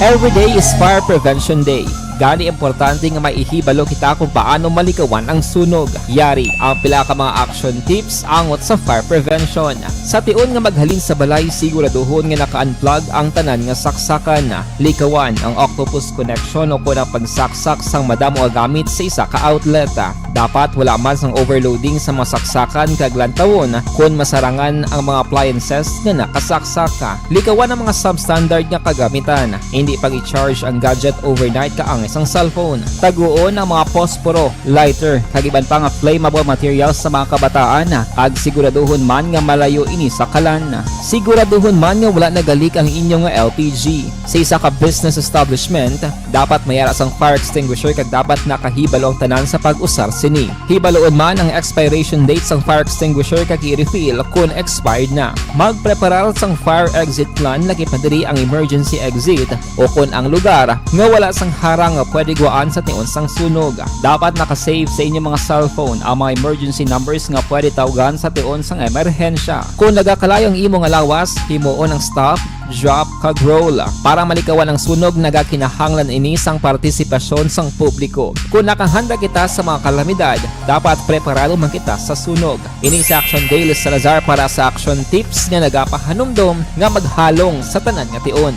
Every day is Fire Prevention Day. Gani, importante nga maihibalo kita kung paano malikawan ang sunog. Yari ang pila ka mga action tips angot sa fire prevention. Sa tion nga maghalin sa balay, siguraduhon nga naka-unplug ang tanan nga saksakan. Likawan ang octopus connection o kon ang pagsaksak sang madamo nga gamit sa isa ka outlet. Dapat wala man sang overloading sa mga saksakan kag lantawon kon masarangan ang mga appliances nga nakasaksak. Likawan ang mga substandard nga kagamitan. Hindi pag-i-charge ang gadget overnight kaangay sang cellphone. Taguon ang mga posporo, lighter, kag iban pa nga flammable materials sa mga kabataan, kag siguraduhon man nga malayo ini sa kalan. Siguraduhon man nga wala nagalik ang inyo nga L P G. Sa isa ka business establishment, dapat may ara sang fire extinguisher kag dapat nakahibalo ang tanan sa pag-usar sini. Hibaluon man ang expiration date sang fire extinguisher kag i-refill kon expired na. Magpreparar sang fire exit plan, lakip na diri ang emergency exit, o kon ang lugar nga wala sang harang nga pwede guwaan sa tion sang sunog. Dapat naka-save sa inyo mga cellphone ang mga emergency numbers nga pwede tawgan sa tion sang emerhensya. Kon nagakalayo ang imo nga lawas, himuon ang stop, drop, kag roll. Para malikawan ang sunog, nagakinahanglan ini sang partisipasyon sang publiko. Kon nakahanda kita sa mga kalamidad, dapat preparado man kita sa sunog. Ini si Action Dale Salazar para sa Action Tips nga nagapahanumdom nga maghalong sa tanan nga tion.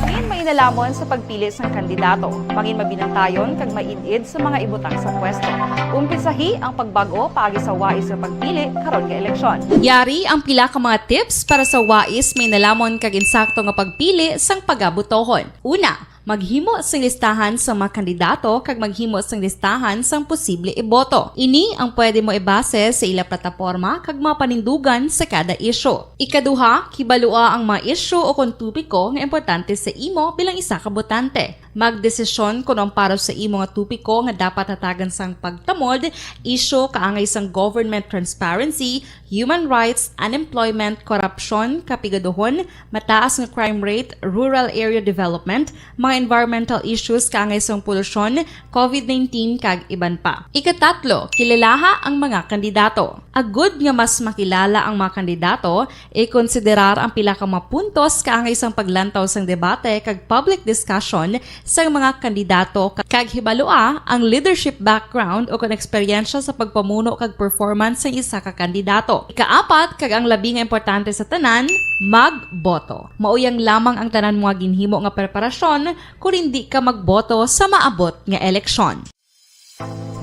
Mangin mainalomon sa pagpili sang kandidato. Mangin mabinantayon kag maid-id sa mga ibutang sa pwesto. Umpisahi ang pagbag-o paagi sa wais nga pagpili karon nga eleksyon. Yari ang pila ka mga tips para sa wais, mainalomon kag insakto nga pagpili sang pagabotohon. Una, maghimo sing listahan sa mga kandidato kag maghimo sing listahan sang posible iboto. Ini ang pwede mo ibase sa ila plataporma kag mga panindugan sa kada isyu. Ikaduha, kibalua ang mga isyu o kon topiko nga importante sa imo bilang isa ka botante. Magdesisyon kon ang para sa imo nga topiko nga dapat hatagan sang pagtamod, isyu kaangay sang government transparency, human rights, unemployment, korupsyon, kapigaduhon, mataas nga crime rate, rural area development, mga environmental issues kaangay sang polusyon, covid nineteen, kag iban pa. Ikatatlo, kilalaha ang mga kandidato. Agud nga mas makilala ang mga kandidato, ikonsiderar ang pila ka mga puntos kaangay sang paglantaw sang debate kag public discussion sang mga kandidato, kag hibalua ang leadership background o kon eksperyensya sa pagpamuno kag performance sang isa ka kandidato. Ikaapat, kag ang labi nga importante sa tanan, magboto. Mauyang lamang ang tanan mo nga ginhimo nga preparasyon kon indi ka magboto sa maabot nga eleksyon.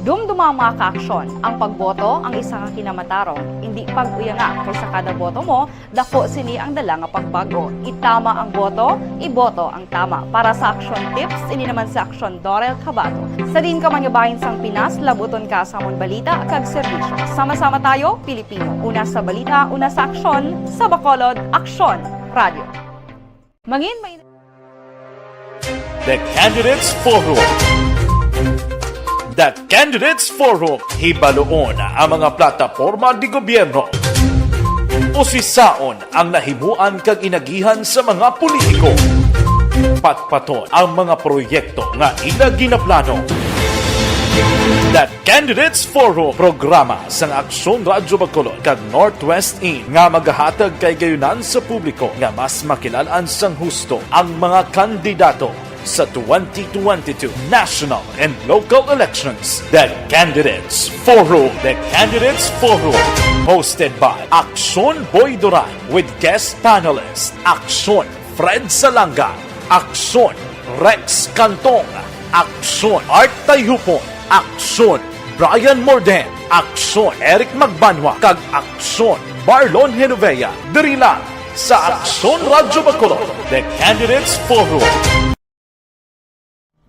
Dumduma ang mga kaaksyon. Ang pagboto ang isa ka kinamatarong. Indi pag-uyanga, kay sa kada boto mo, dako sini ang dala nga pagbag-o. Itama ang boto, iboto ang tama. Para sa Action Tips, ini naman si Action Dorel Cabato. Sa diin ka man nga bahin sang Pinas, labuton ka sa amon balita kag serbisyo. Sama-sama tayo, Pilipino. Una sa balita, una sa aksyon, sa Bacolod, Aksyon Radio. Mangin may The Candidates Forum. The Candidates Forum. Hibaluon ang mga plataporma di gobyerno. Usisaon ang nahimuan kag inagihan sa mga politiko. Patpaton ang mga proyekto nga ila ginaplano. The Candidates Forum, programa sang Aksyon Radyo Bacolod kag Northwest In nga magahatag kag kaigayonan sa publiko nga mas makilal-an sang husto ang mga kandidato sa twenty twenty-two national and local elections. The Candidates Forum. The Candidates Forum, hosted by Aksyon Boy Duran with guest panelist Aksyon Fred Salanga, Aksyon Rex Cantong, Aksyon Art Tayhupon, Aksyon Brian Morden, Aksyon Eric Magbanwa, kag Aksyon Marlon Genovea. Diri lang sa Aksyon Radyo Bacolod, The Candidates Forum.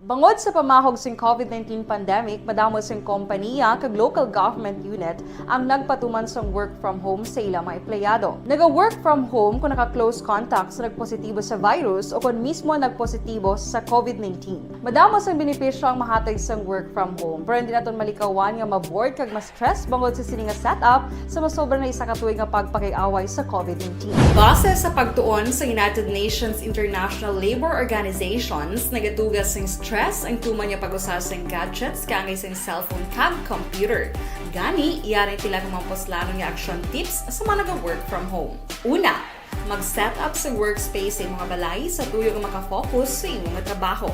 Bangod sa pamahog sing covid nineteen pandemic, madamo sing kompaniya kag local government unit ang nagpatuman sang work from home sa ila mga empleyado. Naga-work from home kon naka-close contact sa nagpositibo sa virus o kon mismo nagpositibo sa covid nineteen. Madamo sang benepisyo ang mahatag sang work from home, pero hindi naton malikawan nga ma-bored kag ma-stress bangod sa sini nga setup sa masobra na isa ka tuig nga pagpakig-away sa covid nineteen. Base sa pagtuon sa United Nations International Labour Organizations, nagaduga sing stress ang tuman nga pag-usa sing gadgets kaangay sing cellphone kag computer. Gani, yari ang pila ka mga puslanon nga action tips sa mga naga-work from home. Una, Mag-set up sa workspace sa imong balay sa tuyo nga maka-focus sa imong trabaho.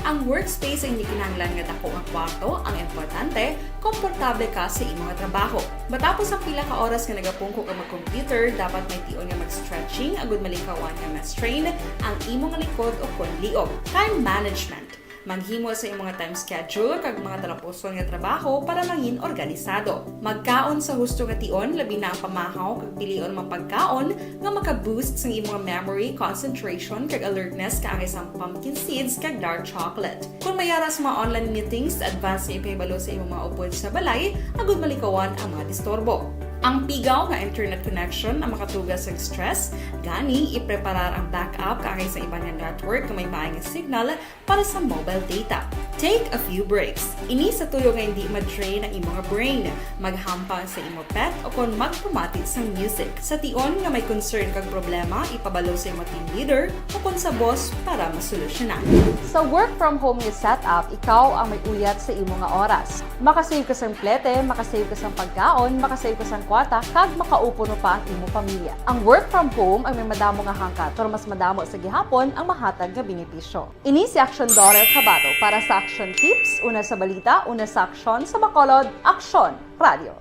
Ang workspace ay hindi kinahanglan nga dako nga kwarto, ang importante, komportable ka sa imong trabaho. Matapos ang pila ka oras nga nagapungko ka mag-computer, dapat may tion nga mag-stretching agud malikawan nga ma-strain ang imong likod o kon liog. Time management. Maghimo sa imong time schedule kag mga talapuson nga trabaho para mangin organisado. Magkaon sa husto nga tion, labi na ang pamahaw kag pilion mga pagkaon nga maka-boost sang imong memory, concentration, kag alertness kaangay sang pumpkin seeds kag dark chocolate. Kung may ara sa mga online meetings, advance nga ipahibalo sa imong mga upod sa balay agud malikawan ang mga disturbo. Ang pigaw nga internet connection ang makatuga sa stress, gani ipreparar ang backup kaangay sa iban nga network nga may maay nga signal para sa mobile data. Take a few breaks. Ini sa tuyo nga hindi ma-drain ang imong brain. Maghampang sa imo pet o kon magpamati sang music. Sa tion nga may concern kag problema, ipabalo sa imo team leader o kon sa boss para masolusyonan. Sa work from home nga setup, ikaw ang may uyat sa imo nga oras. Makasave ka sang plete, makasave ka sang pagkaon, makasave ka sang kwarta, kag makaupo pa ang imo pamilya. Ang work from home ang may madamo nga hangkat, pero mas madamo sa gihapon ang mahatag nga benepisyo. Ini si Aksyon Dorel Cabato para sa Aksyon Tips, una sa balita, una sa aksyon, sa Bacolod, Aksyon Radio.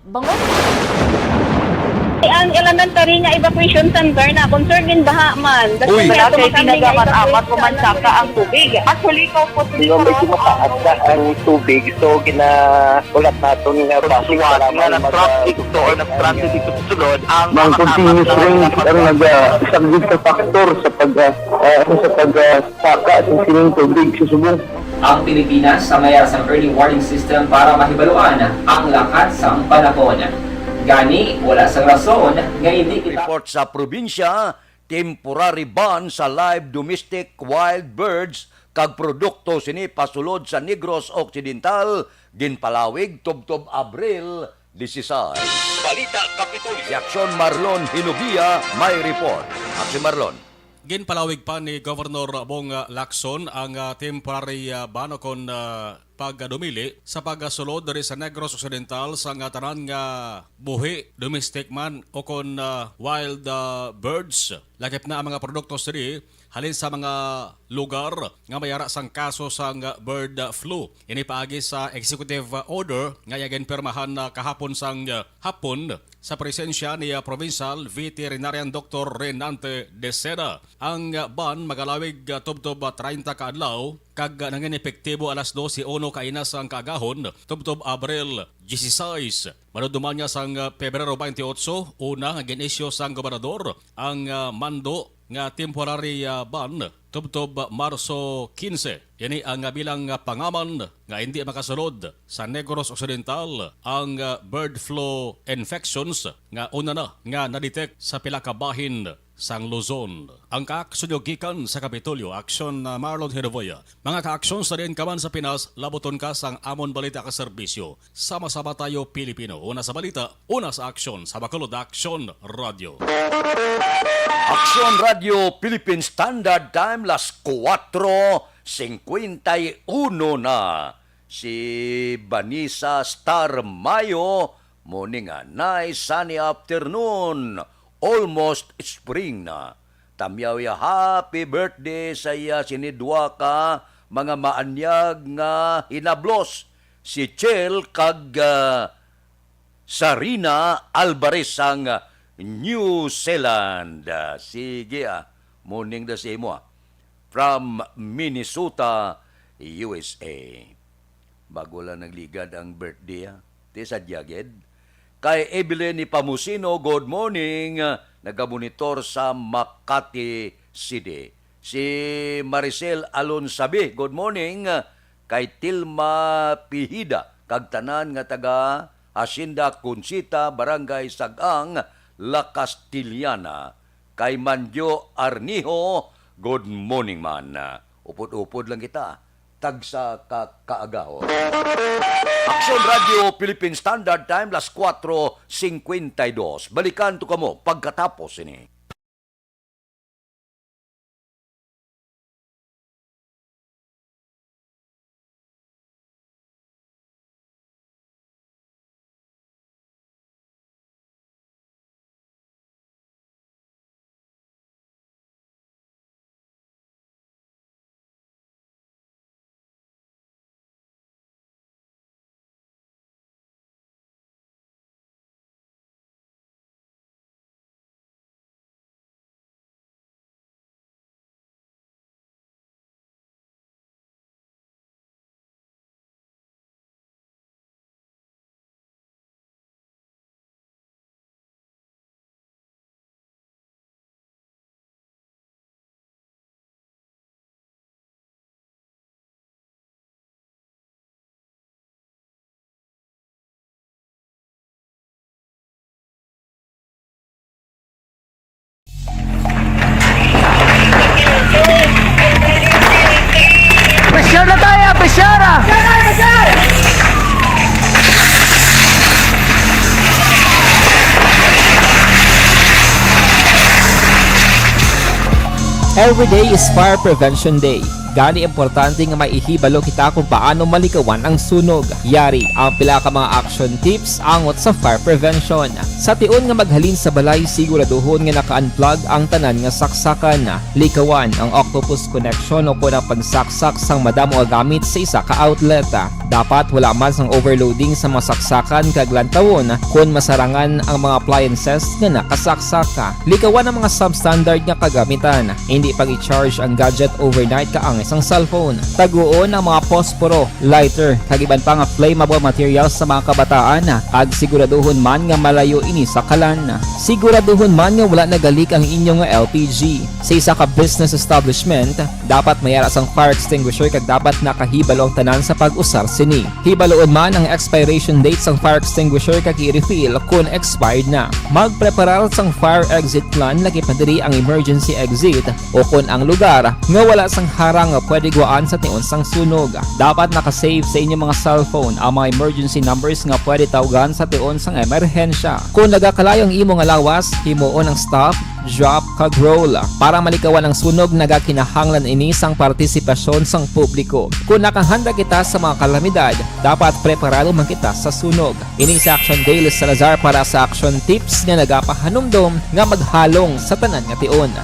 Bangon. Ang elementary nga evacuation center na concern din baha man. Uy. Wala kay tinaga man amat ko man saka ang tubig. Actually, ko po. Di ba, medyo mataas na ang tubig, so ginaulat naton nga basi nga para nag-traffic to or nag-transit dito sa sulod ang mga continuous rain ang nag-, ah, isang big factor sa pag, ah, ah, sa pag, ah, saka sa sining tubig sa subong. Ang Pilipinas sa may sang early warning system para mahibaluan ang lakat sang panahon. Gani, wala sang rason nga hindi kita Report sa probinsya, temporary ban sa live domestic wild birds kag produkto sini pasulod sa Negros Occidental, ginpalawig tubtob Abril dieciséis. Balita Kapitolyo. Si Aksyon Marlon Hinubia may report. Aksyon Marlon. Ginpalawig pa ni Governor Bong Lacson ang, ah, temporary, ah, ban o kon, ah, pagdumili sa pagsulod diri sa Negros Occidental sa nga tanan nga buhi, domestic man o kon, ah, wild, ah, birds. Lakip na ang mga produkto diri halin sa mga lugar nga may ara sang kaso sang bird flu. Ini paagi sa executive order nga iya ginpirmahan na kahapon sang hapon sa presensya ni, ah, Provincial Veterinarian Doctor Renante Deceda. Ang, ah, ban magalawig, ah, tubtob, ah, treinta ka adlaw kag, ah, nangin epektibo alas dose uno kaina sang kaagahon tubtob Abril dieciséis. Madumduman nga sang, ah, Pebrero twenty-eight, una nga gin-issue sang gobernador ang, ah, mando nga temporary, ah, ban tubtob Marso quince. Ini ang, ah, bilang, ah, pangaman nga indi makasulod sa Negros Occidental ang, ah, bird flu infections nga una na nga na-detect sa pila ka bahin sang Luzon. Ang kaaksyon gikan sa Kapitolyo, Aksyon, ah, Marlon Herboya. Mga kaaksyon, sa diin ka man sa Pinas, labuton ka sang amon balita ka serbisyo. Sama-sama tayo, Pilipino. Una sa balita, una sa aksyon, sa Bacolod Aksyon Radio. Aksyon Radio Philippine Standard Time, las kuwatro singkwenta y uno na. Si Vanessa Star Mayo, morning, ah, nice sunny afternoon, almost spring na. Tamyaw ya happy birthday sa iya sini duha ka mga maanyag nga hinablos, si Chel kag, ah, Sarina Alvarez sang New Zealand. Ah, sige, ah, morning da sa imo, ah. From Minnesota, U S A. Bago lang nagligad ang birthday, ah. Ti sa Diaged. Kay Evelyn Ipamusino, good morning. Nagamonitor sa Makati City. Si Maricel Alonsabi, good morning. Kay Tilma Pihida, kag tanan nga taga Hacienda Conchita, Barangay Sagang, La Castellana. Kay Manjo Arnijo, good morning man. Upod-upod lang kita. Tagsa ka kaagahon. Aksyon Radio Philippine Standard Time, las kuwatro singkwenta y dos. Balikan to kamo pagkatapos sini. Every day is Fire Prevention Day. Gani, importante nga maihibalo kita kung paano malikawan ang sunog. Yari ang pila ka mga action tips angot sa fire prevention. Sa tion nga maghalin sa balay, siguraduhon nga naka-unplug ang tanan nga saksakan. Likawan ang octopus connection o kon ang pagsaksak sang madamo nga gamit sa isa ka outlet. Dapat wala man sang overloading sa mga saksakan kag lantawon kon masarangan ang mga appliances nga nakasaksak. Likawan ang mga substandard nga kagamitan. Indi pag-i-charge ang gadget overnight kaangay sang cellphone. Taguon ang mga posporo, lighter, kag iban pa nga flammable materials sa mga kabataan, kag siguraduhon man nga malayo ini sa kalan. Siguraduhon man nga wala nagalik ang inyo nga L P G. Sa isa ka business establishment, dapat may ara sang fire extinguisher kag dapat nakahibalo ang tanan sa pag-usar sini. Hibaloon man ang expiration date sang fire extinguisher kag i-refill kon expired na. Magpreparar sang fire exit plan, lakip na diri ang emergency exit, o kon ang lugar nga wala sang harang nga pwede guwaan sa tion sang sunog. Dapat naka-save sa inyong mga cellphone ang mga emergency numbers nga pwede tawgan sa tion sang emerhensya. Kon nagakalayo ang imo nga lawas, himuon ang stop, drop, kag roll. Para malikawan ang sunog, nagakinahanglan ini sang partisipasyon sang publiko. Kon nakahanda kita sa mga kalamidad, dapat preparado man kita sa sunog. Ini si Action Dale Salazar para sa Action Tips nga nagapahanumdom nga maghalong sa tanan nga tion.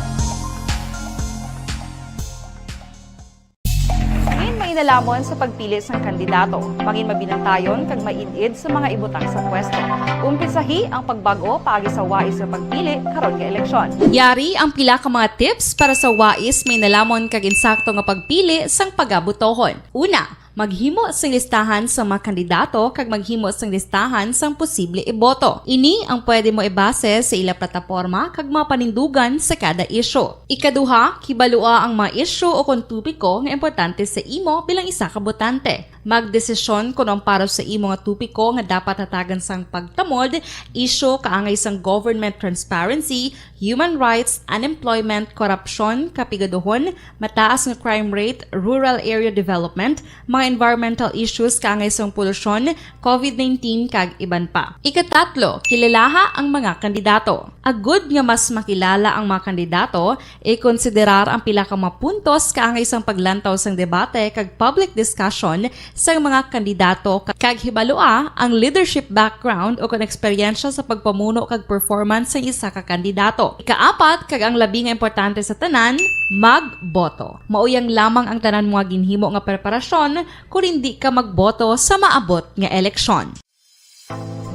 Mangin mainalamon sa pagpili sang kandidato. Mangin mabinantayon kag maid-id sa mga ibutang sa pwesto. Umpisahi ang pagbag-o paagi sa wais nga pagpili karon nga eleksyon. Yari ang pila ka mga tips para sa wais, mainalamon kag insakto nga pagpili sang pagabotohon. Una, maghimo sing listahan sa mga kandidato kag maghimo sing listahan sang posible iboto. Ini ang pwede mo ibase sa ila plataporma kag mga panindugan sa kada isyu. Ikaduha, kibalua ang mga isyu o kon topiko nga importante sa imo bilang isa ka botante. Magdesisyon kon ang para sa imo nga topiko nga dapat hatagan sang pagtamod, isyu kaangay sang government transparency, human rights, unemployment, korupsyon, kapigaduhon, mataas nga crime rate, rural area development, mga environmental issues kaangay sang polusyon, covid nineteen, kag iban pa. Ikatatlo, kilalaha ang mga kandidato. Agud nga mas makilala ang mga kandidato, ikonsiderar ang pila ka mga puntos kaangay sang paglantaw sang debate kag public discussion sang mga kandidato, kag hibalua ang leadership background o kon eksperyensya sa pagpamuno kag performance sang isa ka kandidato. Ikaapat, kag ang labi nga importante sa tanan, magboto. Mauyang lamang ang tanan mo nga ginhimo nga preparasyon kon indi ka magboto sa maabot nga eleksyon.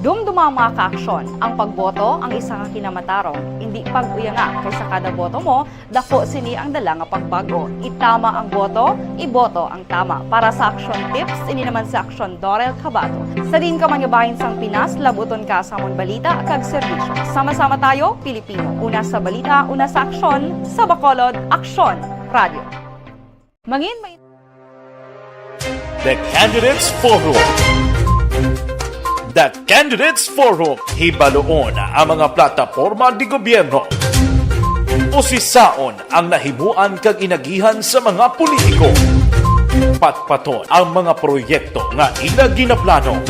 Dumduma ang mga kaaksyon. Ang pagboto ang isa ka kinamatarong. Indi pag-uyanga, kay sa kada boto mo, daku sini ang dala nga pagbag-o. Itama ang boto, iboto ang tama. Para sa Action Tips, ini naman si Action Dorel Cabato. Sa diin ka man nga bahin sang Pinas, labuton ka sa amon balita kag serbisyo. Sama-sama tayo, Pilipino. Una sa balita, una sa aksyon, sa Bacolod, Aksyon Radio. Mangin may The Candidates Forum. The Candidates Forum. Hibaluon ang mga plataporma di gobyerno. Usisaon ang nahimuan kag inagihan sa mga politiko. Patpaton ang mga proyekto nga ila ginaplano.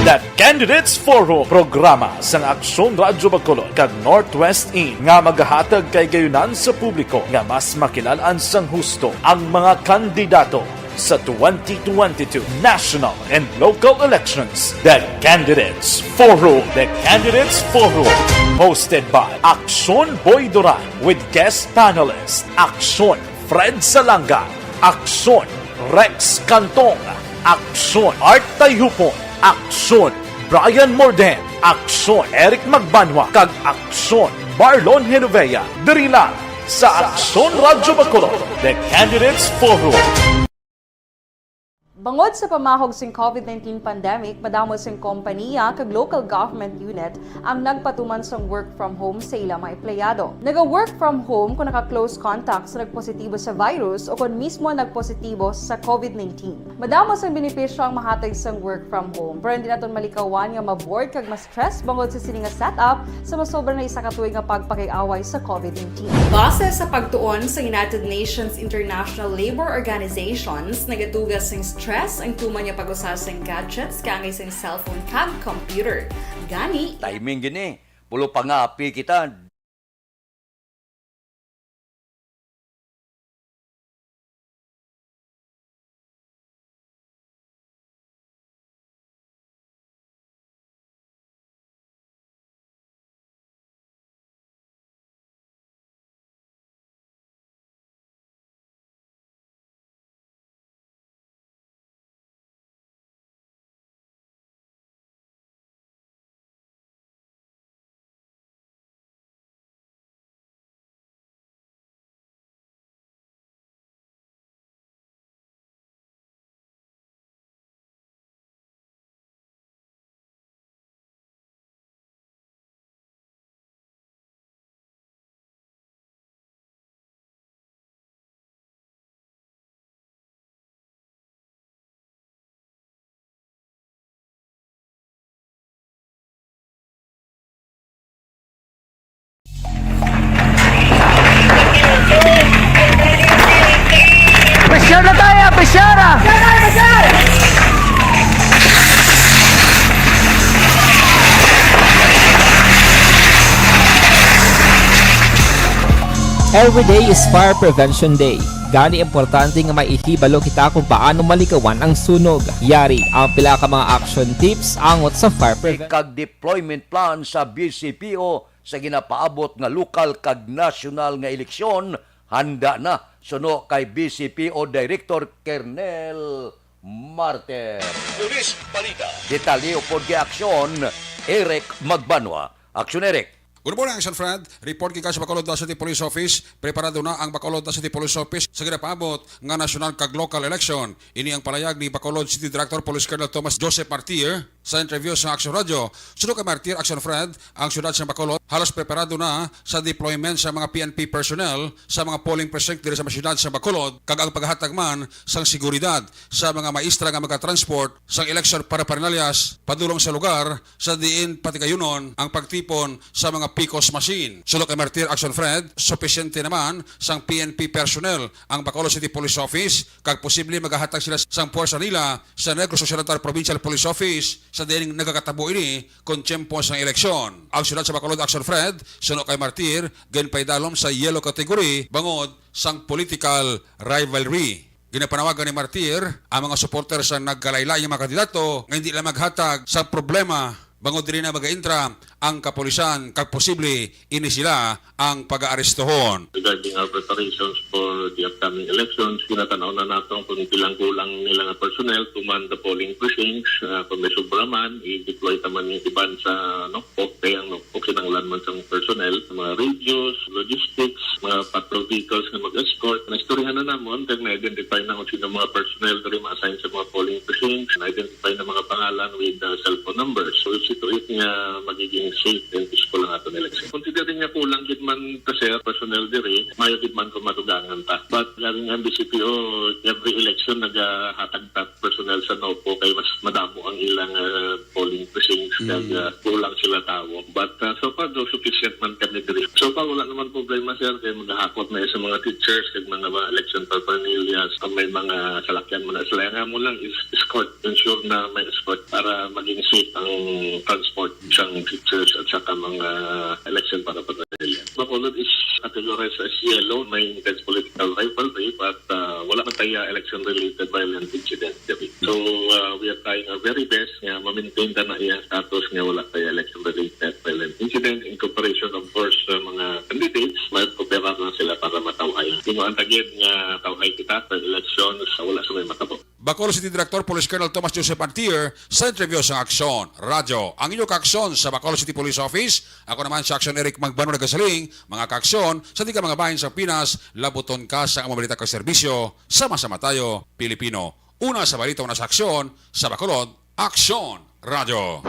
The Candidates Forum, programa sang Aksyon Radyo Bacolod kag Northwest In nga magahatag kahigayonan sa publiko nga mas makilal-an sang husto ang mga kandidato sa twenty twenty-two national and local elections. The Candidates Forum. The Candidates Forum, hosted by Aksyon Boy Duran with guest panelist Aksyon Fred Salanga, Aksyon Rex Cantong, Aksyon Art Tayhupon, Aksyon Brian Morden, Aksyon Eric Magbanwa, kag Aksyon Marlon Genovea. Diri lang sa Aksyon Radyo Bacolod, The Candidates Forum. Bangod sa pamahog sing covid nineteen pandemic, madamo sing kompaniya kag local government unit ang nagpatuman sang work from home sa ila mga empleyado. Naga-work from home kon naka-close contact sa nagpositibo sa virus o kon mismo nagpositibo sa covid nineteen. Madamo sang benepisyo ang mahatag sang work from home, pero hindi naton malikawan nga ma-bored kag ma-stress bangod sa sini nga setup sa masobra na isa ka tuig nga pagpakig-away sa covid nineteen. Base sa pagtuon sa United Nations International Labour Organizations, nagatugas sing stress ang tuman nga pag-usa sing gadgets kaangay sing cellphone kag computer. Gani, timing gini. Pulo pa nga api kita. Every day is Fire Prevention Day. Gani, importante nga may ihibalo kita kung paano maligawan ang sunog. Yari ang pila ka mga action tips angot sa fire prevention. Kag deployment plan sa B C P O sa ginapaabot nga lokal kag nasyonal nga eleksyon, handa na, suno kay B C P O Director Kernel Martir. Police Balita. Detalye upod kay Aksyon, Eric Magbanwa. Aksyon, Eric. Good morning, Action Fred. Report gikan sa Bacolod City Police Office. Preparado na ang Bacolod City Police Office sa ginapaabot nga nasyonal kag local election. Ini ang palayag ni Bacolod City Director Police Colonel Thomas Joseph Martir sa interview sa Action Radio. Suno kay Martir, Action Fred, ang siyudad sa Bacolod halos preparado na sa deployment sa mga P N P personnel sa mga polling precinct diri sa siyudad sa Bacolod, kag ang paghatag man sang seguridad sa mga maestra nga magatransport sang election paraphernalia padulong sa lugar sa diin patigayunon ang pagtipon sa mga picos machine. Suno kay Martir, Action Fred, supisyente naman sang P N P personnel ang Bacolod City Police Office, kag posible magahatag sila sang puwersa nila sa Negros Occidental Provincial Police Office sa diin nagakatabo ini kon tiyempo sang eleksyon. Ang siyudad sa Bacolod, Action Fred, suno kay Martir, ginpaidalom sa yellow category bangod sang political rivalry. Ginapanawagan ni Martir ang mga supporter sa nagkalain-lain nga mga kandidato nga hindi lang maghatag sa problema bangod diri na magaintra ang kapulisan, kag posible ini sila ang pag-aarestuhon. Regarding our preparations for the upcoming elections, ginatanaw na nato kung pilang kulang nila nga personnel to man the polling precincts. Ah, kung may sobra man, i-deploy ta man yung iban sa, ano, okay, ang, o kinahanglan man sang personnel, mga radios, logistics, mga patrol vehicles nga mag-escort. Naistoryahan na namon, kag na-identify na kung sino mga personnel diri ma-assign sa mga polling precincts. Na-identify na mga pangalan with, uh, cellphone numbers. So, we see to it nga magiging safe and peaceful ang aton election. Considering nga kulang gid man ta, sir, personnel diri, maayo gid man kung madugangan ta. But galing ang B C P O, every election nagahatag ta personnel sa NOPO kay mas madamo ang ilang, uh, polling precincts, kag, uh, kulang sila tawo. But, uh, so far, daw sufficient man kami diri. So far, wala naman problema, sir, kay magahakot na sa mga teachers kag mga, mga election paraphernalia. Ang may mga salakyan man na sila. Ang amo lang is escort, ensure na may escort para maging safe ang transport sang teachers at saka mga election paraphernalia. Bacolod is categorized as yellow, may intense political rivalry, but, uh, wala man tayo election-related violent incident diri. So, uh, we are trying our very best nga ma-maintain ta na iyang status nga wala tayo election-related violent incident. In cooperation, of course, sa mga candidates, may prepare na sila para matawhay. Tinuan ta gid nga tawhay kita sa elections, wala sa may matabo. Bacolod City Director Police Colonel Thomas Joseph Antier sa interview sa Aksyon Radyo. Ang inyo kaaksyon sa Bacolod City Police Office, ako naman sa Aksyon Eric Magbano nagasiling, mga kaaksyon sa di ka mga bahin sa Pinas, labuton ka sa among balita kag serbisyo. Sama-sama tayo, Pilipino. Una sa balita, una sa aksyon, sa Bacolod, Aksyon Radyo.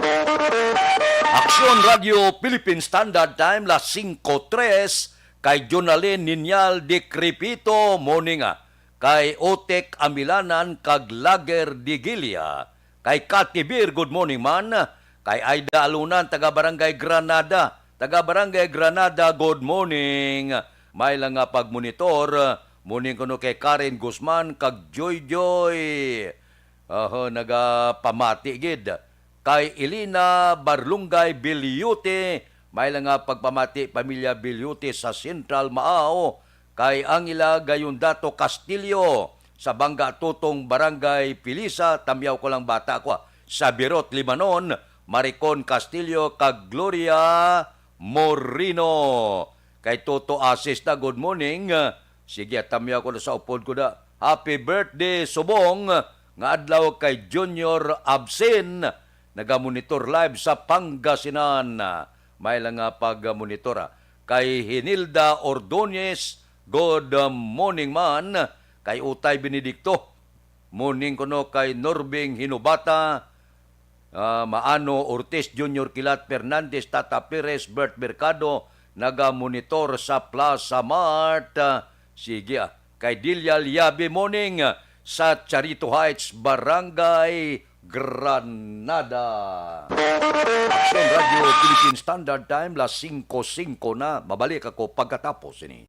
Aksyon Radyo Philippine Standard Time, las singko tres, kay Jonalyn Niñal Decrepito, morning, ah. Kay Otek Amilanan kag Lager Digilia, kay Katibir, good morning man. Kay Aida Alunan, taga Barangay Granada, taga Barangay Granada, good morning. May lang nga pagmonitor, morning kuno kay Karen Guzman kag Joy Joy. Oho, nagapamati gid. Kay Elena Barlungay Biliute, may lang nga pagpamati, pamilya Biliute sa Central Maao. Kay Angela Gayondato Castillo sa Bangga Tutong, Barangay Pilisa, tamyaw ko lang bata ko, ah, sa Birot, Limanon, Maricon Castillo kag Gloria Moreno. Kay Toto Asis na, good morning. Sige, tamyaw ko na sa upod ko da. Happy birthday, Subong, nga adlaw kay Junior Absin. Nagamonitor live sa Pangasinan. May lang nga pagmonitor, ah. Kay Hinilda Ordonez, good morning man. Kay Utay Benedicto, morning kuno kay Norbing Hinubata, ah, Maano Ortiz, Junior Kilat Fernandez, Tata Perez, Bert Mercado, nagamonitor sa Plaza Mart. Ah, sige, ah. Kay Delia Liabe, morning, ah, sa Charito Heights, Barangay Granada. Aksyon Radio Philippine Standard Time, las singko singko na. Mabalik ako pagkatapos ini.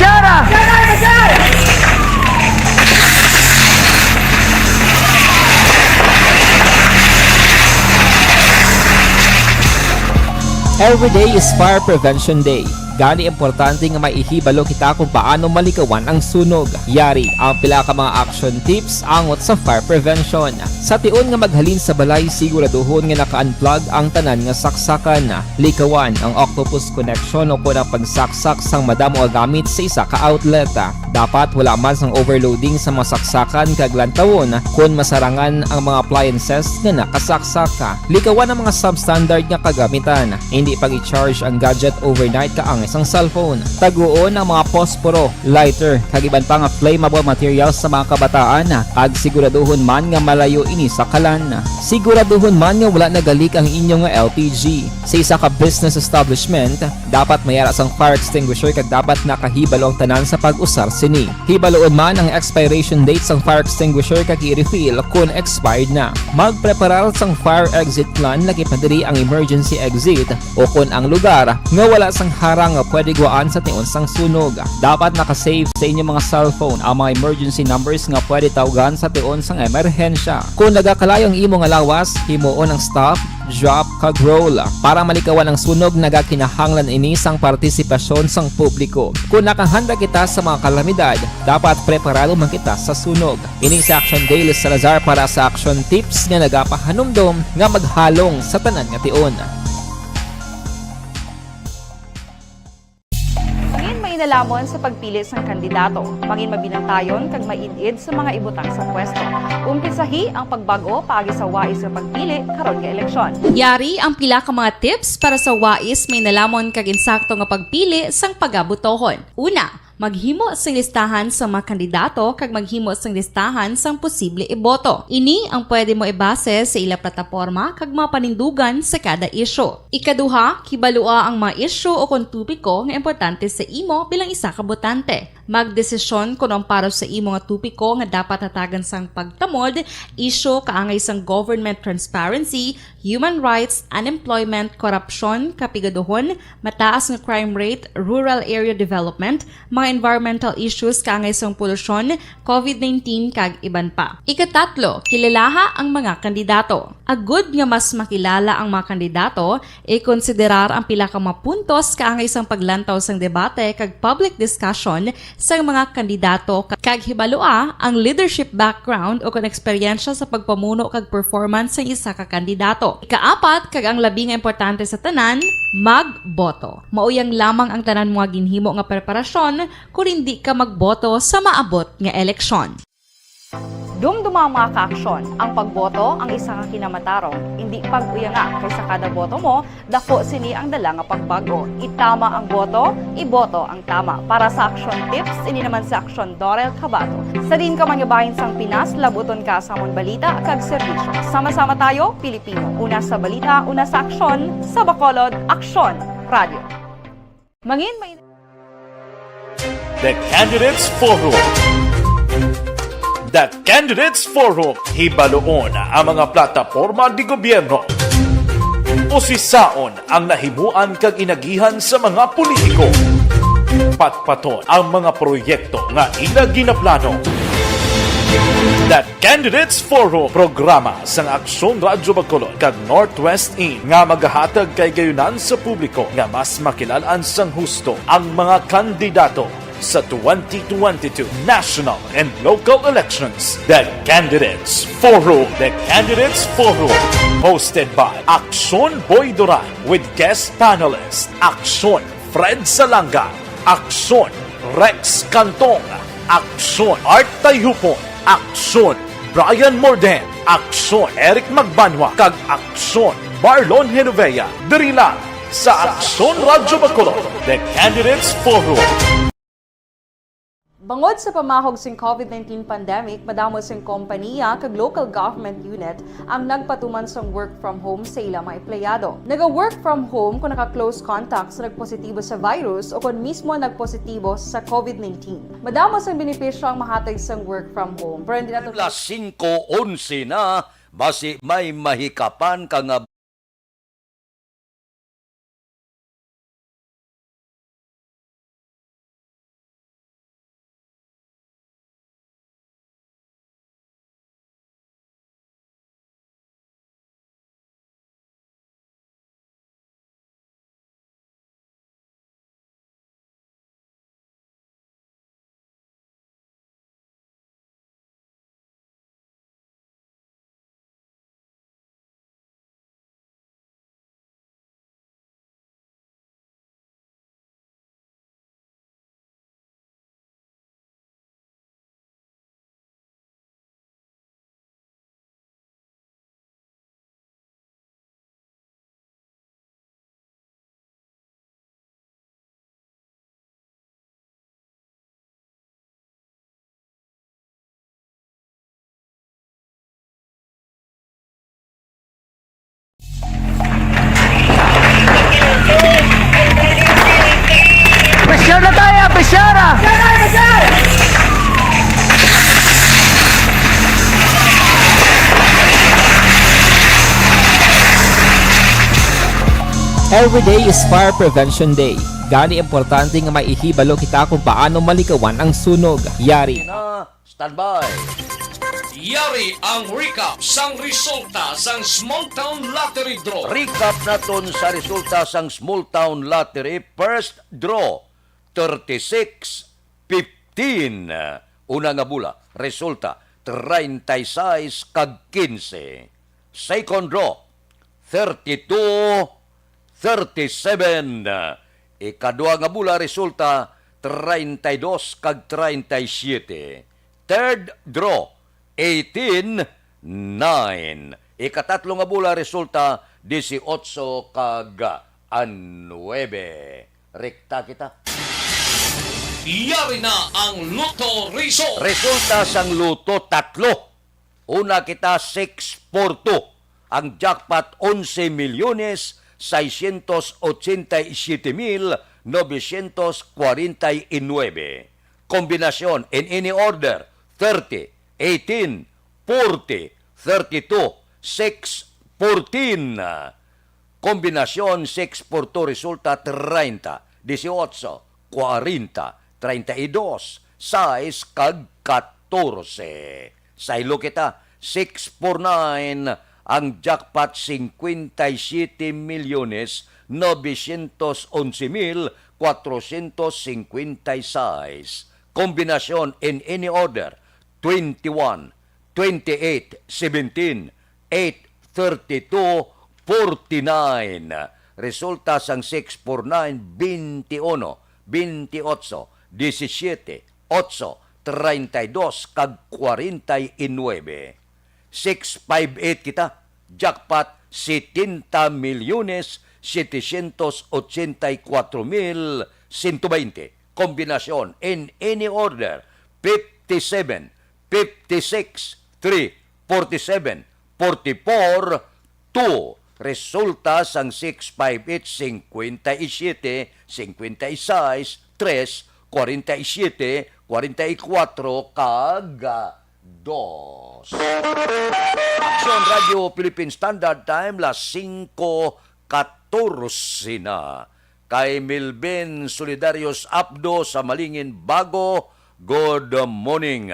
Yara! Every day is Fire Prevention Day. Gani, importante nga may ihibalo kita kung paano malikawan ang sunog. Yari ang pila ka mga action tips angot sa fire prevention. Sa tion nga maghalin sa balay, siguraduhon nga naka-unplug ang tanan nga saksakan. Likawan ang octopus connection o kon ang pagsaksak sang madamo nga gamit sa isa ka outlet. Dapat wala man sang overloading sa mga saksakan kag lantawon kon masarangan ang mga appliances nga nakasaksak. Likawan ang mga substandard nga kagamitan. Hindi pag-i-charge ang gadget overnight kaangay sang cellphone. Taguon ang mga posporo, lighter, kag iban pa nga flammable materials sa mga kabataan, kag siguraduhon man nga malayo ini sa kalan. Siguraduhon man nga wala nagalik ang inyo nga L P G. Sa isa ka business establishment, dapat may ara sang fire extinguisher kag dapat nakahibalo ang tanan sa pag-usar sini. Hibaloon man ang expiration date sang fire extinguisher kag i-refill kon expired na. Magpreparar sang fire exit plan, lakip na diri ang emergency exit o kon ang lugar nga wala sang harang nga pwede guwaan sa tion sang sunog. Dapat naka-save sa inyo mga cellphone ang mga emergency numbers nga pwede tawgan sa tion sang emerhensya. Kon nagakalayo ang imo nga lawas, himuon ang stop, drop, kag roll. Para malikawan ang sunog, nagakinahanglan ini sang partisipasyon sang publiko. Kon nakahanda kita sa mga kalamidad, dapat preparado man kita sa sunog. Ini si Action Daily Salazar para sa Action Tips nga nagapahanumdom nga maghalong sa tanan nga tion. Mangin mainalomon sa pagpili sang kandidato. Mangin mabinantayon kag maid-id sa mga ibutang sa pwesto. Umpisahi ang pagbag-o paagi sa wais nga pagpili karon nga eleksyon. Yari ang pila ka mga tips para sa wais, mainalomon kag insakto nga pagpili sang pagabotohon. Una, maghimo sing listahan sa mga kandidato kag maghimo sing listahan sang posible iboto. Ini ang pwede mo ibase sa ila plataporma kag mga panindugan sa kada isyu. Ikaduha, kibalua ang mga isyu o kon topiko nga importante sa imo bilang isa ka botante. Magdesisyon kon ang para sa imo nga topiko nga dapat hatagan sang pagtamod, isyu kaangay sang government transparency, human rights, unemployment, korupsyon, kapigaduhon, mataas nga crime rate, rural area development, mga environmental issues kaangay sang polusyon, covid nineteen, kag iban pa. Ikatatlo, kilalaha ang mga kandidato. Agud nga mas makilala ang mga kandidato, ikonsiderar ang pila ka mga puntos kaangay sang paglantaw sang debate kag public discussion sang mga kandidato, kag hibalua ang leadership background o kon eksperyensya sa pagpamuno kag performance sang isa ka kandidato. Ikaapat, kag ang labi nga importante sa tanan, magboto. Mauyang lamang ang tanan mga ginhimo nga preparasyon kon indi ka magboto sa maabot nga eleksyon. Dumduma ang mga kaaksyon. Ang pagboto ang isa ka kinamatarong. Indi pag-uyanga, kay sa kada boto mo, dako sini ang dala nga pagbag-o. Itama ang boto, iboto ang tama. Para sa Action Tips, ini naman si Action Dorel Cabato. Sa diin ka man nga bahin sang Pinas, labuton ka sa amon balita kag serbisyo. Sama-sama tayo, Pilipino. Una sa balita, una sa aksyon, sa Bacolod, Aksyon Radio. Mangin may The Candidates Forum. The Candidates Forum, hibaluon ang mga plataporma de gobyerno. Usisaon ang nahimuan kag inagihan sa mga politiko. Patpaton ang mga proyekto nga ila ginaplano. The Candidates Forum, programa sang Aksyon Radyo Bacolod kag Northwest In nga magahatag kahigayonan sa publiko nga mas makilalaan sang husto ang mga kandidato sa twenty twenty-two national and local elections. The Candidates Forum. The Candidates Forum, hosted by Aksyon Boy Duran with guest panelist Aksyon Fred Salanga, Aksyon Rex Cantong, Aksyon Art Tayhupon, Aksyon Brian Morden, Aksyon Eric Magbanwa, kag Aksyon Marlon Genovea, diri lang sa Aksyon Radyo Bacolod, The Candidates Forum. Bangod sa pamahog sing covid nineteen pandemic, madamo sing kompaniya kag local government unit ang nagpatuman sang work from home sa ila mga empleyado. Naga-work from home kon naka-close contact sa nagpositibo sa virus o kon mismo nagpositibo sa covid nineteen. Madamo sang benepisyo ang mahatag sang work from home, pero hindi nato Las singko onse na, basi may mahikapan ka nga Every day is Fire Prevention Day. Gani, importante nga maihibalo kita kung paano maligawan ang sunog. Yari. Na, standby. Yari ang recap sang resulta sang Small Town Lottery Draw. Recap naton sa resulta sang Small Town Lottery first draw, thirty-six fifteen. Una nga bula, resulta, treinta y seis kag quince. Second draw, thirty-two thirty-seven. Ikadua nga bula, resulta, treinta y dos kag treinta y siete. Third draw, eighteen nine. Ikatatlo nga bula, resulta, dieciocho kag a nuebe. Rekta kita. Yari na ang Lotto Result. Resulta sang Lotto, tatlo. Una kita, six four two. Ang jackpot, onse milyones seiscientos ochenta y siete mil novecientos cuarenta y nueve. Kombinasyon, in any order, thirty, eighteen, forty, thirty-two, six, fourteen. Kombinasyon, six four two, resulta, treinta, dieciocho, cuarenta, treinta y dos, sais, kag catorce. Saylo kita, six four nine, ang jackpot, cincuenta y siete milyones novecientos once mil cuatrocientos cincuenta y seis. Kombinasyon, in any order, twenty-one, twenty-eight, seventeen, eight, thirty-two, forty-nine. Resulta sang six four nine, twenty-one, twenty-eight, disisyete, otso, treinta y dos, kag kwarenta y nuebe. Six five eight kita, jackpot, setenta milyones setecientos ochenta y cuatro mil ciento veinte. Kombinasyon, in any order, fifty-seven, fifty-six, three, forty-seven, forty-four, two. Resulta sang six five eight, cincuenta y siete, cincuenta y seis, tres, cuarenta y siete, cuarenta y cuatro, kag dos. Aksyon Radio Philippine Standard Time, las singko katorse na. Kay Milben Solidarios Abdo sa Malingin Bago, good morning.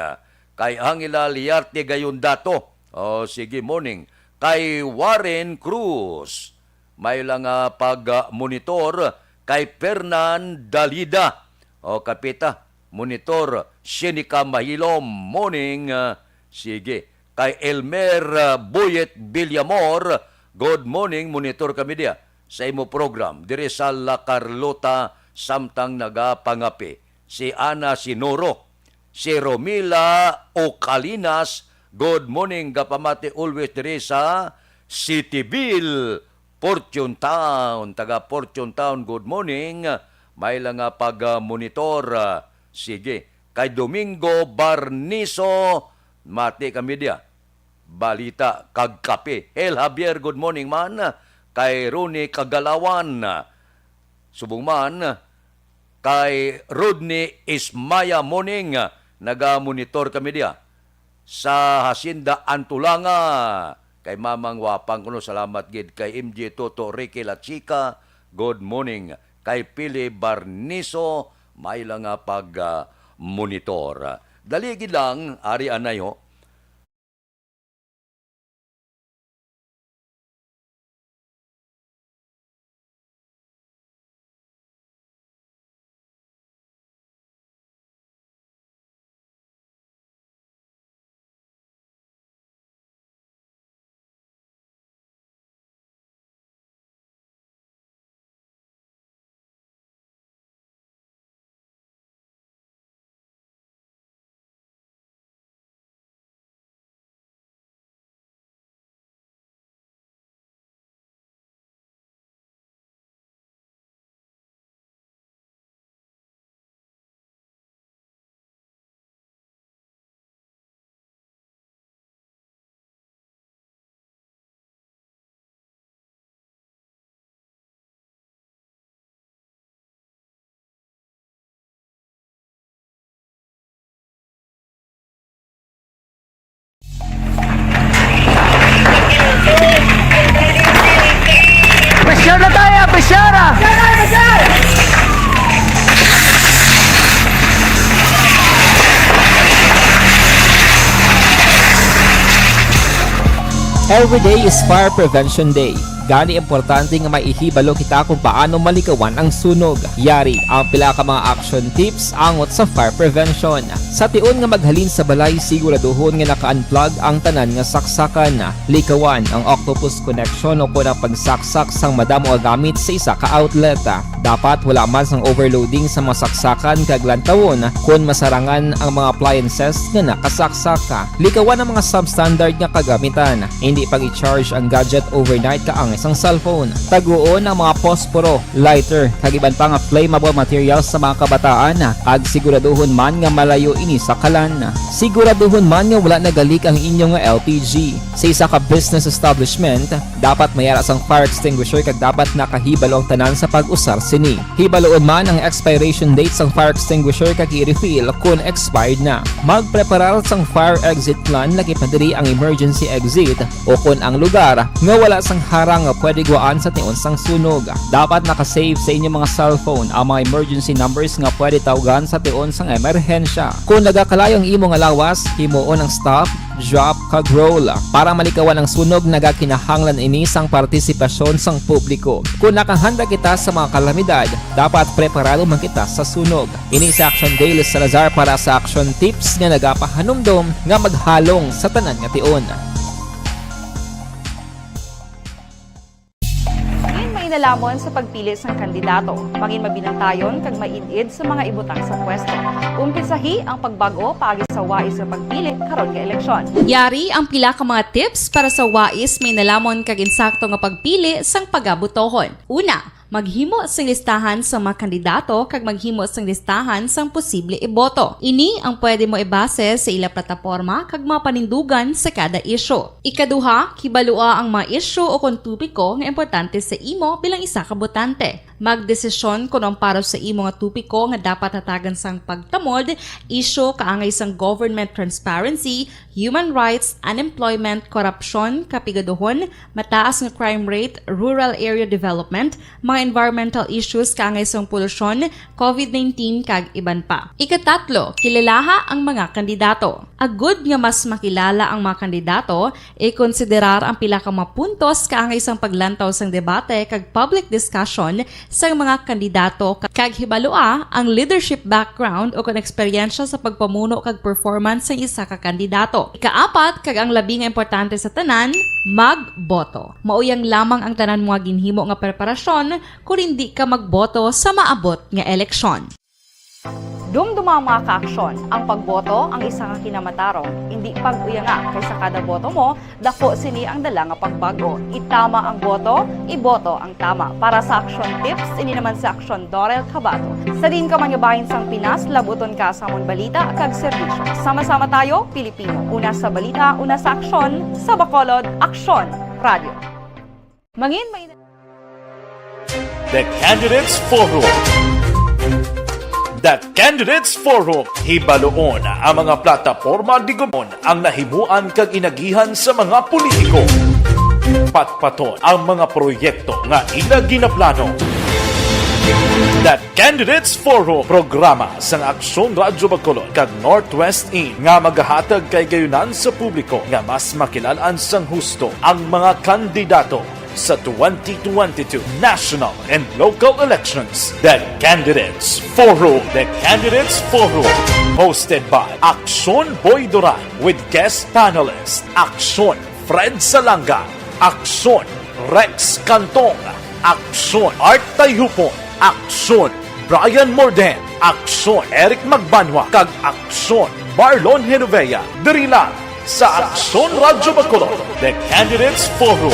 Kay Angela Liarte Gayondato, oh, sige, morning. Kay Warren Cruz, may lang, ah, pag-monitor. Kay Fernan Dalida, oh, kapita, monitor. Shenica Mahilo, morning, ah, sige. Kay Elmer, ah, Boyet Villamor, good morning, monitor kami diya sa imo program diri sa La Carlota, samtang nagapangape. Si Ana Sinoro, si Romila Ocalinas, good morning, gapamati always diri sa Cityville, Fortune Town. Taga Fortune Town, good morning. May lang nga pag-monitor. Sige. Kay Domingo Barniso, mati kami diya. Balita kag kape. Hel Javier, good morning man. Kay Ronnie Kagalawan, subong man. Kay Rodney Ismaya, morning. Naga-monitor kami diya sa Hacienda Antulanga. Kay Mamang Wapang kuno, salamat gid. Kay M J Toto, Ricky La Chica, good morning. Kay Pili Barniso, may lang nga pag, ah, monitor. Dali gid lang, ari anay ho. Every day is Fire Prevention Day. Gani, importante nga may ihibalo kita kung paano malikawan ang sunog. Yari ang pila ka mga action tips angot sa fire prevention. Sa tion nga maghalin sa balay, siguraduhon nga naka-unplug ang tanan nga saksakan. Likawan ang octopus connection o kon ang pagsaksak sang madamo nga gamit sa isa ka outlet. Dapat wala man sang overloading sa mga saksakan kag lantawon kon masarangan ang mga appliances nga nakasaksak. Likawan ang mga substandard nga kagamitan. Hindi pag-i-charge ang gadget overnight kaangay sang cellphone. Taguon ang mga posporo, lighter, kag iban pa nga flammable materials sa mga kabataan, kag siguraduhon man nga malayo ini sa kalan. Siguraduhon man nga wala nagalik ang inyo nga L P G. Sa isa ka business establishment, dapat may ara sang fire extinguisher kag dapat nakahibalo ang tanan sa pag-usar sini. Hibaloon man ang expiration date sang fire extinguisher kag i-refill kon expired na. Magpreparar sang fire exit plan, lakip na diri ang emergency exit o kon ang lugar nga wala sang harang nga pwede gwaan sa tion sang sunog. Dapat naka-save sa inyo mga cellphone ang mga emergency numbers nga pwede tawgan sa tion sang emerhensya. Kon nagakalayo ang imo nga lawas, himuon ang stop, drop, kag roll. Para malikawan ang sunog, nagakinahanglan ini sang partisipasyon sang publiko. Kon nakahanda kita sa mga kalamidad, dapat preparado man kita sa sunog. Ini si Action Daily Salazar para sa Action Tips nga nagapahanumdom nga maghalong sa tanan nga tion. Mangin mainalomon sa pagpili sang kandidato. Mangin mabinantayon kag maid-id sa mga ibutang sa pwesto. Umpisahi ang pagbag-o paagi sa wais nga pagpili karon nga eleksyon. Yari ang pila ka mga tips para sa wais, mainalomon kag insakto nga pagpili sang pagabotohon. Una, maghimo sing listahan sa mga kandidato kag maghimo sing listahan sang posible iboto. Ini ang pwede mo ibase sa ila plataporma kag mga panindugan sa kada isyu. Ikaduha, kibalua ang mga isyu o kon topiko nga importante sa imo bilang isa ka botante. Magdesisyon kon ang para sa imo nga topiko nga dapat hatagan sang pagtamod, isyu kaangay sang government transparency, human rights, unemployment, korupsyon, kapigaduhon, mataas nga crime rate, rural area development, mga environmental issues kaangay sang polusyon, covid nineteen, kag iban pa. Ikatatlo, kilalaha ang mga kandidato. Agud nga mas makilala ang mga kandidato, ikonsiderar ang pila ka mga puntos kaangay sang paglantaw sang debate kag public discussion sang mga kandidato, kag hibalua ang leadership background o kon eksperyensya sa pagpamuno kag performance sang isa ka kandidato. Ikaapat, kag ang labi nga importante sa tanan, magboto. Mauyang lamang ang tanan mo nga ginhimo nga preparasyon kon indi ka magboto sa maabot nga eleksyon. Dumduma ang mga kaaksyon. Ang pagboto ang isa ka kinamatarong. Indi pag-uyanga, kay sa kada boto mo, dako sini ang dala nga pagbag-o. Itama ang boto, iboto ang tama. Para sa Action Tips, ini naman si Action Dorel Cabato. Sa diin ka man nga bahin sang Pinas, labuton ka sa amon balita kag serbisyo. Sama-sama tayo, Pilipino. Una sa balita, una sa aksyon, sa Bacolod, Aksyon Radio. Mangin may The Candidates Forum. The Candidates Forum. Hibaloon ang mga plataporma, digumon ang nahimuan kag inagihan sa mga politiko. Patpaton ang mga proyekto nga ila ginaplano. The Candidates Forum, programa sang Aksyon Radyo Bacolod kag Northwest In nga magahatag kahigayonan sa publiko nga mas makilal-an sang husto ang mga kandidato sa twenty twenty-two national and local elections. The Candidates Forum. The Candidates Forum, hosted by Aksyon Boy Duran with guest panelist Aksyon Fred Salanga, Aksyon Rex Cantong, Aksyon Art Tayhupon, Aksyon Brian Morden, Aksyon Eric Magbanwa, kag Aksyon Marlon Genovea. Diri lang sa Aksyon Radyo Bacolod, The Candidates Forum.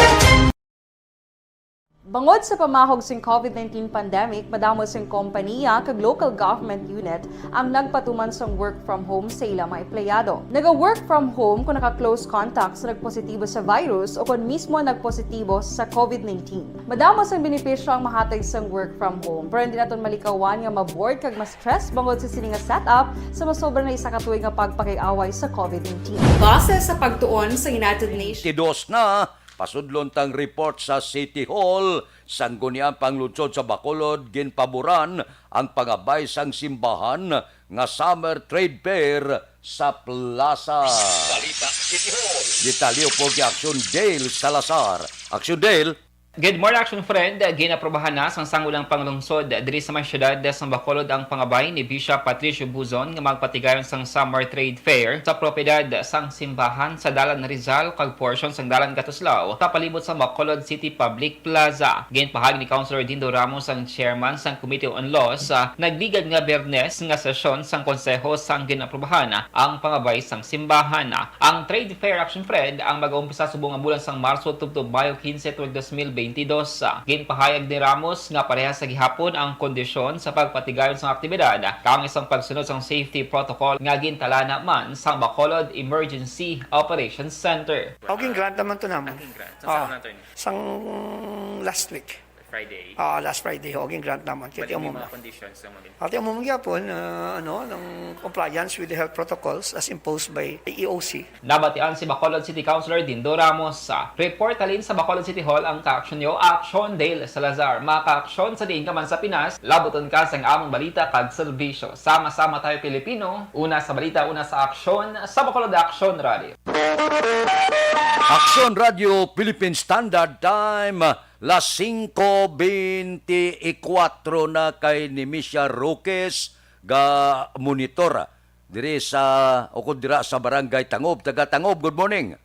Bangod sa pamahog sing covid nineteen pandemic, madamo sing kompanya kag local government unit ang nagpatuman sang work from home sa ila mga empleyado. Naga-work from home kung naka-close contact sa nagpositibo sa virus o kon mismo nagpositibo sa covid nineteen. Madamo sang benepisyo ang mahatag sang work from home, pero hindi naton malikawan nga ma-bored kag ma-stress bangod sa sini nga setup sa masobra na isa ka tuig nga pagpakig-away sa covid nineteen. Base sa pagtuon sa United Nations, Tidos na, pasudlon tang report sa City Hall, Sangguniang Panglunsod sa Bacolod, ginpaboran ang pangabay sang simbahan nga Summer Trade Fair sa plaza. Balita Detalye po kay Action Dale Salazar. Action Dale. Good morning, Action Fred. Ginaprobahan na sang Sangguniang Panglungsod diri sa may siyudad sa Bacolod ang pangabay ni Bishop Patricio Buzon nga magpatigayon sang Summer Trade Fair sa propiedad sang simbahan sa Dalan Rizal kag portion sang Dalan Katuslaw sa palibot sa Bacolod City Public Plaza. Ginpahayag ni Councilor Dindo Ramos, ang chairman sang Committee on Laws, sa nagligad nga Biyernes nga sesyon sang Konseho, sang ginaprobahan ang pangabay sang simbahan. Ang Trade Fair, Action Fred, ang mag-umpisa subong ang bulan sang Marso tubtob Mayo quince tuig dos mil veintidós. Ginpahayag ni Ramos nga parehas sa gihapon ang kondisyon sa pagpatigayon sang aktibidad, kang isang pagsunod sang safety protocol nga gintalana man sang Bacolod Emergency Operations Center. O, gin-grant naman to namon. Ang grant. Sa Ah. San Antonio? Sang last week. Friday. Ah, last Friday, ho, gin-grant naman. Kaya Bali, di may mo mga ma- conditions na mga At yung mga gyapon, ah, ano, ng compliance with the health protocols as imposed by E O C. Nabatian si Bacolod City Councilor Dindo Ramos. Sa report halin sa Bacolod City Hall ang ka-action niyo, Action Dale Salazar. Makaaksyon sa diin ka man sa Pinas, labuton ka sang among balita kag serbisyo. Sama-sama tayo, Pilipino. Una sa balita, una sa aksyon, sa Bacolod Action Radio. Action Radio Philippine Standard Time, las singko beintikwatro na. Kay Nemesia Roques ga monitor diri sa, ukod dira sa Barangay Tangob. Taga Tangob, good morning.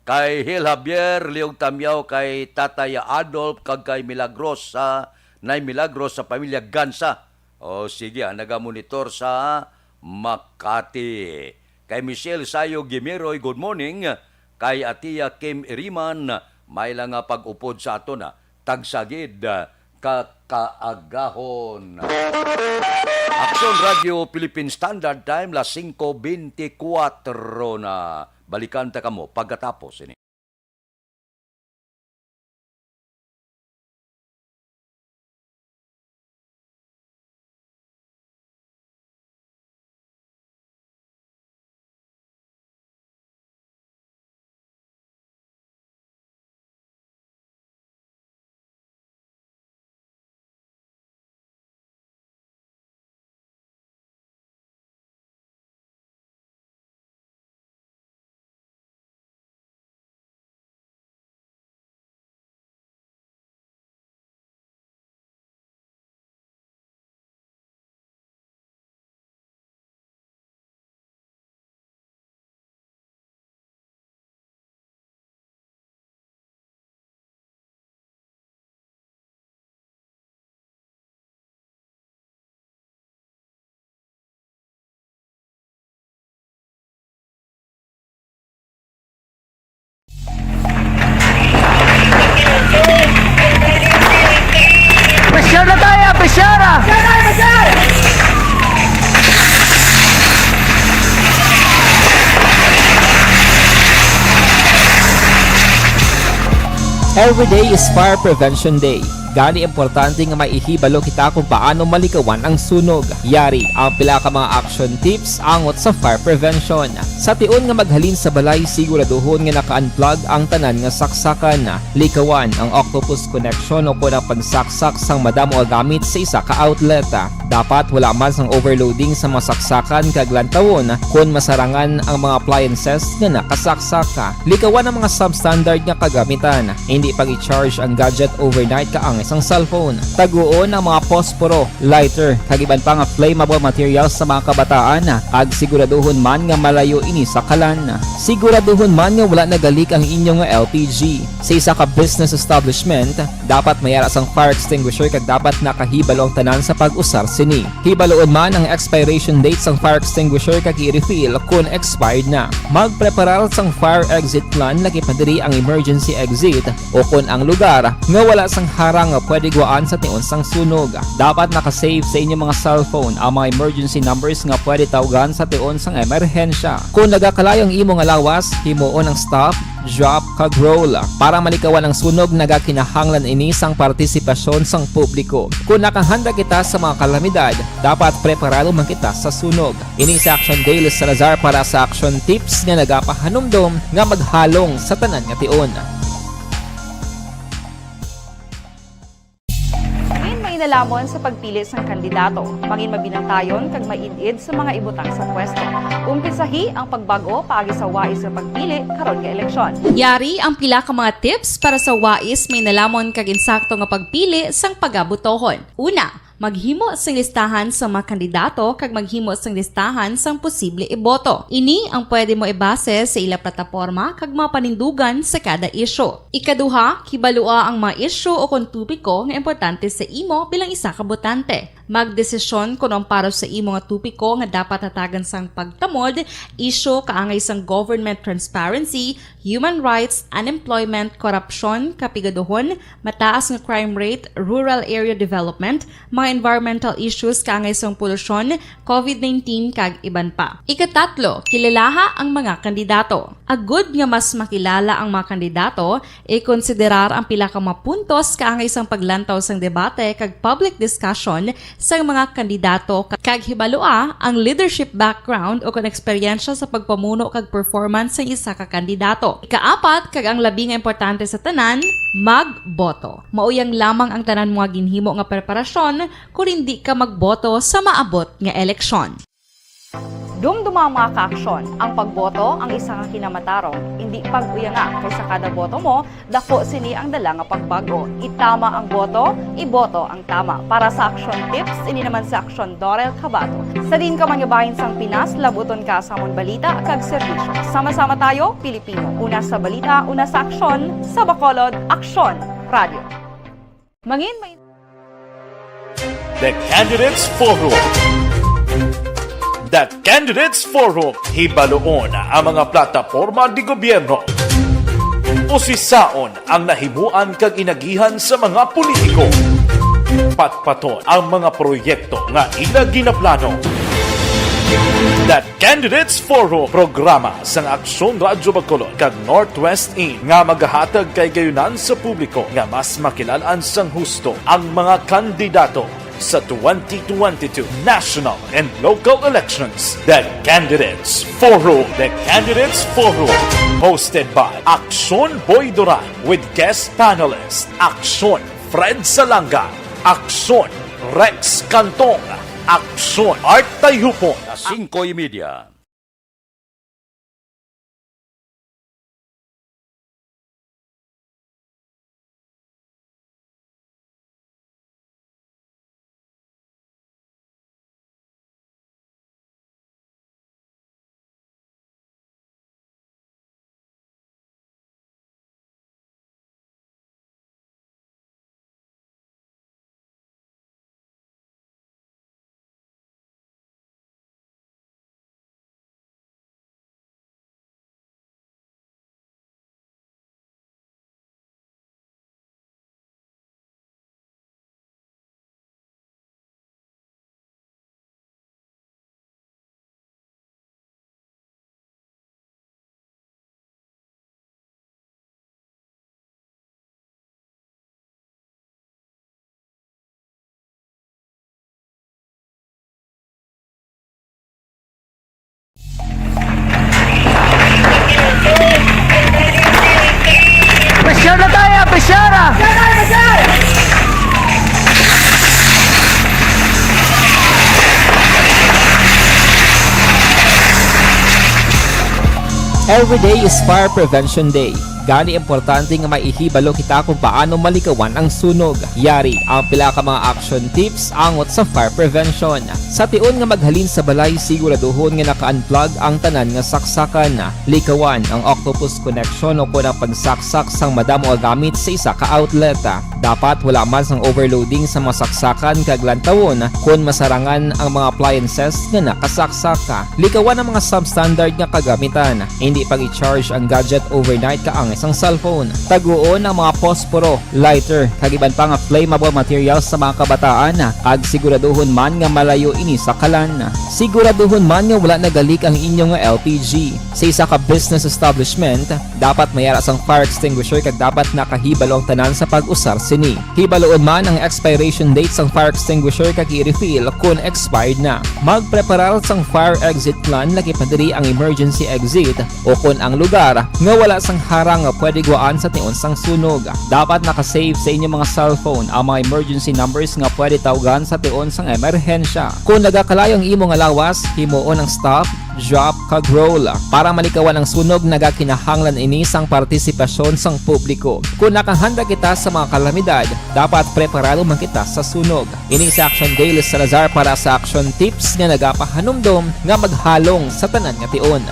Kay Hil Javier, Leong Tamyaw, kay Tatay Adolf, kag kay Milagros sa, Nay Milagros sa pamilya Gansa. O, sige, ah, nagamonitor sa Makati. Kay Michelle Sayo Gimiroy, good morning. Kay Atia Kim Iriman, may lang nga pag-upod sa aton, ah. Tagsagid, ah, ka kaagahon. Action Radio Philippine Standard Time, las singko beintikwatro na. Balikan ta kamo pagkatapos ini. Pressure na tayo, pressure! Every day is Fire Prevention Day. Gani, importante nga may ihibalo kita kung paano malikawan ang sunog. Yari ang pila ka mga action tips angot sa fire prevention. Sa tion nga maghalin sa balay, siguraduhon nga naka-unplug ang tanan nga saksakan. Likawan ang octopus connection o kon ang pagsaksak sang madamo nga gamit sa isa ka outlet. Dapat wala man sang overloading sa mga saksakan kag lantawon kon masarangan ang mga appliances nga nakasaksak. Likawan ang mga substandard nga kagamitan. Hindi pag-i-charge ang gadget overnight kaangay sang cellphone. Taguon ang mga posporo, lighter, kag iban pa nga flammable materials sa mga kabataan, kag siguraduhon man nga malayo ini sa kalan. Siguraduhon man nga wala nagalik ang inyo nga L P G. Sa isa ka business establishment, dapat may ara sang fire extinguisher kag dapat nakahibalo ang tanan sa pag-usar sini. Hibaloon man ang expiration date sang fire extinguisher kag i-refill kon expired na. Magpreparar sang fire exit plan, lakip na diri ang emergency exit o kon ang lugar nga wala sang harang nga pwede gwaan sa tion sang sunog. Dapat naka-save sa inyo mga cellphone ang mga emergency numbers nga pwede tawgan sa tion sang emerhensya. Kon nagakalayo ang imo nga lawas, himuon ang stop, drop, kag roll. Para malikawan ang sunog, nagakinahanglan ini sang partisipasyon sang publiko. Kon nakahanda kita sa mga kalamidad, dapat preparado man kita sa sunog. Ini si Action Dale Salazar para sa Action Tips nga nagapahanumdom nga maghalong sa tanan nga tion. Ngayon, may Lamon sa pagpili sang kandidato, mangin mabinantayon kag maid-id sa mga ibutang sa pwesto. Umpisahi ang pagbag-o paagi sa wais nga pagpili karon nga eleksyon. Yari ang pila ka mga tips para sa wais, mainalamon kag insakto nga pagpili sang pagabotohon. Una, maghimo sing listahan sa mga kandidato kag maghimo sing listahan sang posible iboto. Ini ang pwede mo ibase sa ila plataporma kag mga panindugan sa kada isyu. Ikaduha, hibalua ang mga isyu o kon topiko nga importante sa imo bilang isa ka botante. Magdesisyon kon ang para sa imo nga topiko nga dapat hatagan sang pagtamod, isyu kaangay sang government transparency, human rights, unemployment, korupsyon, kapigaduhon, mataas nga crime rate, rural area development, mga environmental issues kaangay sang polusyon, covid nineteen, kag iban pa. Ikatatlo, kilalaha ang mga kandidato. Agud nga mas makilala ang mga kandidato, ikonsiderar ang pila ka mga puntos kaangay sang paglantaw sang debate kag public discussion sang mga kandidato, kag hibalua ang leadership background o kon eksperyensya sa pagpamuno kag performance sang isa ka kandidato. Ikaapat, kag ang labi nga importante sa tanan, magboto. Mauyang lamang ang tanan mo nga ginhimo nga preparasyon kon indi ka magboto sa maabot nga eleksyon. Dumduma ang mga kaaksyon, ang pagboto ang isa ka kinamatarong, indi pag-uyanga, kay sa kada boto mo, dako sini ang dala nga pagbago. Itama ang boto, iboto ang tama. Para sa Aksyon Tips, ini naman si Aksyon Dorel Cabato. Sa diin ka man nga bahin sang Pinas, labuton ka sa amon balita kag serbisyo. Sama-sama tayo, Pilipino. Una sa balita, una sa aksyon, sa Bacolod, Aksyon Radio. Mangin may The Candidates Forum. The Candidates Forum, hibaluon ang mga plataporma di gobyerno. Usisaon ang nahimuan kag inagihan sa mga politiko. Patpaton ang mga proyekto nga ila ginaplano. The Candidates Forum, programa sang Aksyon Radyo Bacolod kag Northwest In nga magahatag kaayunan sa publiko nga mas makilal-an sang husto ang mga kandidato sa twenty twenty-two national and local elections. The Candidates Forum. The Candidates Forum, hosted by Aksyon Boy Duran with guest panelist Aksyon Fred Salanga, Aksyon Rex Cantong, Aksyon Art Tayhupon. Las cinco y media. Pressure na tayo! Pressure na! Every day is Fire Prevention Day. Gani, importante nga maihibalo kita kung paano malikawan ang sunog. Yari ang pila ka mga action tips angot sa fire prevention. Sa tion nga maghalin sa balay, siguraduhon nga naka-unplug ang tanan nga saksakan. Likawan ang octopus connection o kon ang pagsaksak sang madamo nga gamit sa isa ka outlet. Dapat wala man sang overloading sa mga saksakan kag lantawon kon masarangan ang mga appliances nga nakasaksak. Likawan ang mga substandard nga kagamitan. Indi pag-i-charge ang gadget overnight kaangay sang cellphone. Taguon ang mga posporo, lighter, kag iban pa nga flammable materials sa mga kabataan, kag siguraduhon man nga malayo ini sa kalan. Siguraduhon man nga wala nagalik ang inyo nga L P G. Sa isa ka business establishment, dapat may ara sang fire extinguisher kag dapat nakahibalo ang tanan sa pag-usar sini. Hibaluon man ang expiration date sang fire extinguisher kag i-refill kon expired na. Magpreparar sang fire exit plan, lakip na diri ang emergency exit o kon ang lugar nga wala sang harang nga pwede gwaan sa tion sang sunog. Dapat naka-save sa inyong mga cellphone ang mga emergency numbers nga pwede tawgan sa tion sang emerhensya. Kung nagakalayo ang imo nga lawas, himuon ang stop, drop, kag roll. Para malikawan ang sunog, nagakinahanglan ini sang partisipasyon sang publiko. Kung nakahanda kita sa mga kalamidad, dapat preparado man kita sa sunog. Ini si Action Dale Salazar para sa Action Tips nga nagapahanumdom nga maghalong sa tanan nga tion.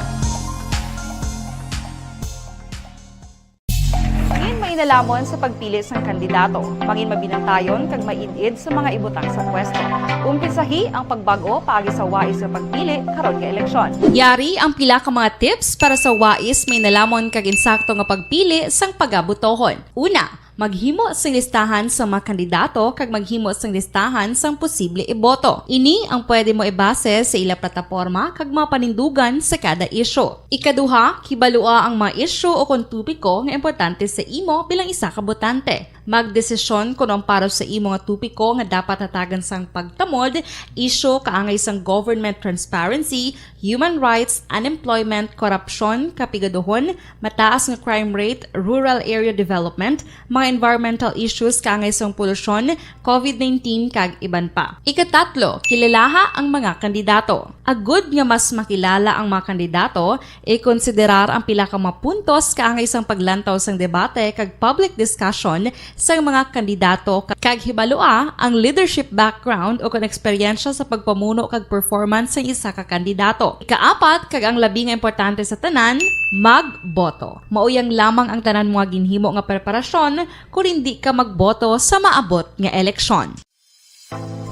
Mangin mainalamon sa pagpili sang kandidato. Mangin mabinantayon kag maid-id sa mga ibutang sa pwesto. Umpisahi ang pagbag-o paagi sa wais nga pagpili karon nga eleksyon. Yari ang pila ka mga tips para sa wais, mainalamon kag insakto nga pagpili sang pagabotohon. Una, maghimo sing listahan sa mga kandidato kag maghimo sing listahan sang posible iboto. Ini ang pwede mo ibase sa ila plataporma kag mga panindugan sa kada isyu. Ikaduha, hibalua ang mga isyu o kon topiko nga importante sa imo bilang isa ka botante. Magdesisyon kon ang para sa imo nga topiko nga dapat hatagan sang pagtamod, isyu kaangay sang government transparency, human rights, unemployment, korupsyon, kapigaduhon, mataas nga crime rate, rural area development, mga environmental issues kaangay sang polusyon, covid nineteen, kag iban pa. Ikatatlo, kilalaha ang mga kandidato. Agud nga mas makilala ang mga kandidato, ikonsiderar ang pila ka mga puntos kaangay sang paglantaw sang debate kag public discussion sang mga kandidato, kag hibalua ang leadership background o kon eksperyensya sa pagpamuno kag performance sang isa ka kandidato. Ikaapat, kag ang labi nga importante sa tanan, magboto. Mauyang lamang ang tanan mo nga ginhimo nga preparasyon kon indi ka magboto sa maabot nga eleksyon.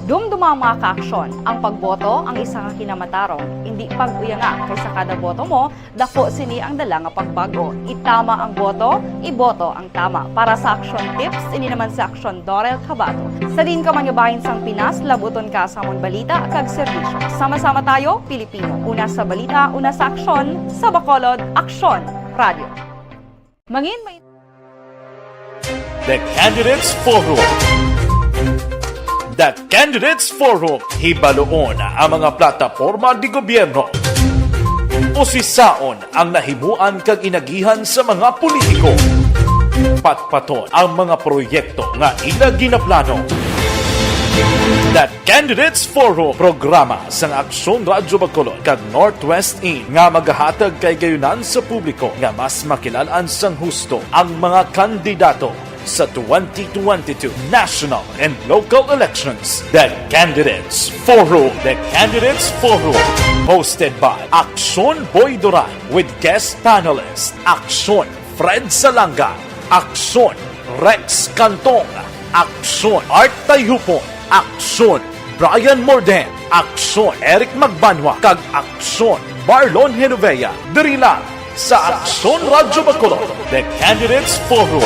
Dumduma ang mga kaaksyon, ang pagboto ang isa ka kinamatarong, indi pag-uyanga, kay sa kada boto mo, dako sini ang dala nga pagbago. Itama ang boto, iboto ang tama. Para sa Action Tips, ini naman si Action Dorel Cabato. Sa diin ka man nga bahin sang Pinas, labuton ka sa amon balita kag serbisyo. Sama-sama tayo, Pilipino. Una sa balita, una sa aksyon, sa Bacolod, Aksyon Radio. Mangin may The Candidates Forum. The Candidates Forum, hibaluon ang mga plataporma di gobyerno. Usisaon ang nahimuan kag inagihan sa mga politiko. Patpaton ang mga proyekto nga ila ginaplano. The Candidates Forum, programa sang Aksyon Radyo Bacolod kag Northwest In nga magahatag kahigayonan sa publiko nga mas makilalaan sang husto ang mga kandidato sa twenty twenty-two national and local elections. The Candidates Forum. The Candidates Forum, hosted by Aksyon Boy Duran with guest panelist Aksyon Fred Salanga, Aksyon Rex Cantong, Aksyon Art Tayhupon, Aksyon Brian Morden, Aksyon Eric Magbanwa, kag Aksyon Marlon Genovea, diri lang sa Aksyon Radyo Bacolod, The Candidates Forum.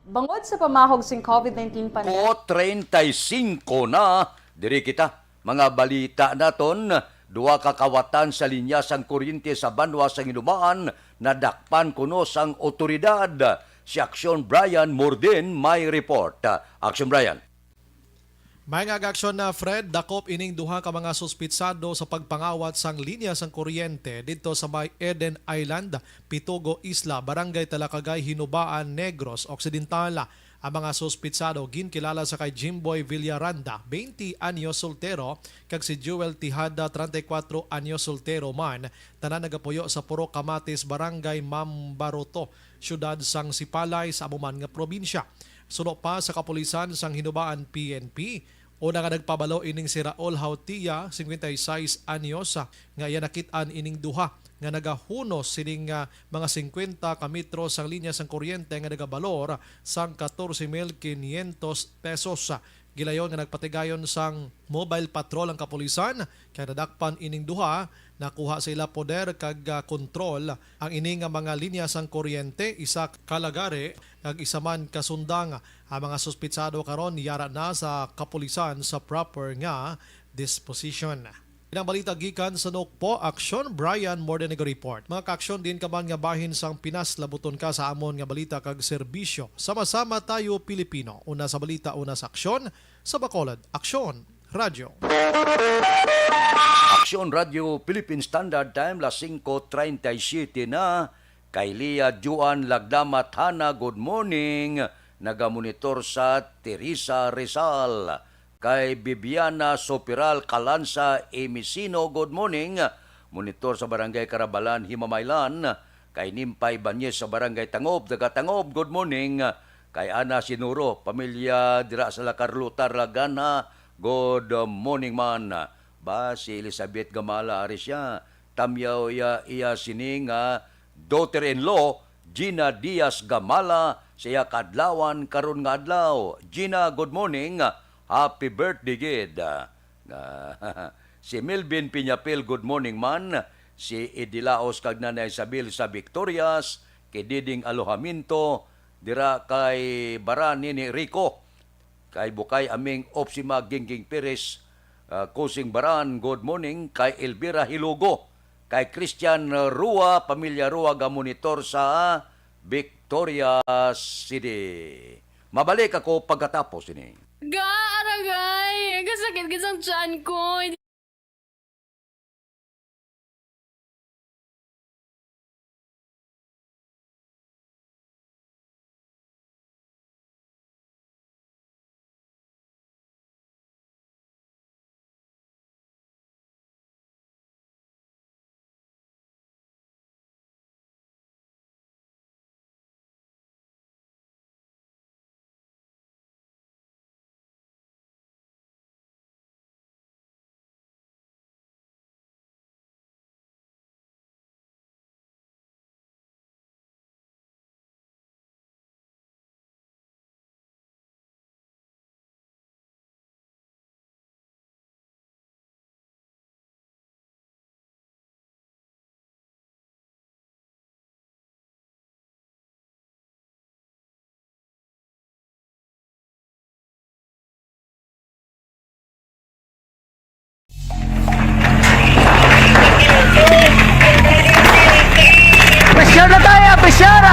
Bangod sa pamahog sing covid nineteen pandemic. Ko treinta y cinco na, diri kita. Mga balita naton, duha ka kawatan sa linya sang kuryente sa banwa sang Hinubaan nadakpan kuno sang otoridad. Si Aksyon Brian Morden may report. Aksyon Brian. May nga aksyon na, Fred, dakop ining duha ka mga suspitsado sa pagpangawat sang linya sang kuryente didto sa may Eden Island, Pitogo Isla, Barangay Talakagay, Hinubaan, Negros Occidental. Ang mga suspitsado ginkilala sa kay Jimboy Villaranda, twenty anyos, soltero, kag si Jewel Tijada, treinta y cuatro anyos, soltero man, tanan nagapuyo sa Purok Kamatis, Barangay Mambaroto, siyudad sang Sipalay, sa amo man nga probinsya. Suno pa sa kapulisan sang Hinubaan P N P, una nga nagpabalo ining si Raul Hautia, cincuenta y seis anyos, nga iya nakit-an ining duha nga nagahunos sining, ah, mga singkwenta ka metro sang linya sang kuryente nga nagabalor sang catorce mil quinientos pesos. Gilayon nga nagpatigayon sang mobile patrol ang kapulisan, kay nadakpan ining duha, nakuha sa ila poder kag, ah, kontrol ang ini nga mga linya sang kuryente, isa ka lagare kag isa man ka sundang. Ang mga suspitsado karon yara na sa kapulisan sa proper nga disposition. Ilang balita gikan sa Nokpo, Aksyon, Brian Mordenego Report. Mga kaaksyon, diin ka man nga bahin sang Pinas, labuton ka sa amon nga balita kag serbisyo. Sama-sama tayo, Pilipino. Una sa balita, una sa aksyon, sa Bacolod, Aksyon Radyo. Aksyon Radyo, Philippine Standard Time, las singko treinta y siete na. Kay Lia Juan Lagdama Thana, good morning. Nagamonitor sa Teresa Rizal. Kay Bibiana Sopiral Calanza Emisino, good morning. Monitor sa Barangay Karabalan, Himamaylan. Kay Nimpay Banyes sa Barangay Tangob, taga Tangob, good morning. Kay Ana Sinuro, pamilya dira sa La Carlota, Lagana, good morning man. Ba, si Elizabeth Gamala, ari siya. Tamyaw iya, iya sini nga daughter-in-law, Gina Diaz Gamala, sa iya kaadlawan karon nga adlaw. Gina, good morning. Happy birthday gid. Ah, si Melvin Piñapil, good morning man. Si Edilaos kag Nanay Isabel sa Victorias, kay Diding Alojamiento, dira kay Baran Nini Rico. Kay Bukay Aming Opsima Gingging Perez, ah, Kusing Baran, good morning. Kay Elvira Hilugo, kay Christian Rua, pamilya Rua, ga monitor sa Victoria City. Mabalik ako pagkatapos ini. Ga, aragay! Kasakit gid sang tiyan ko. Pressure na tayo, pressure!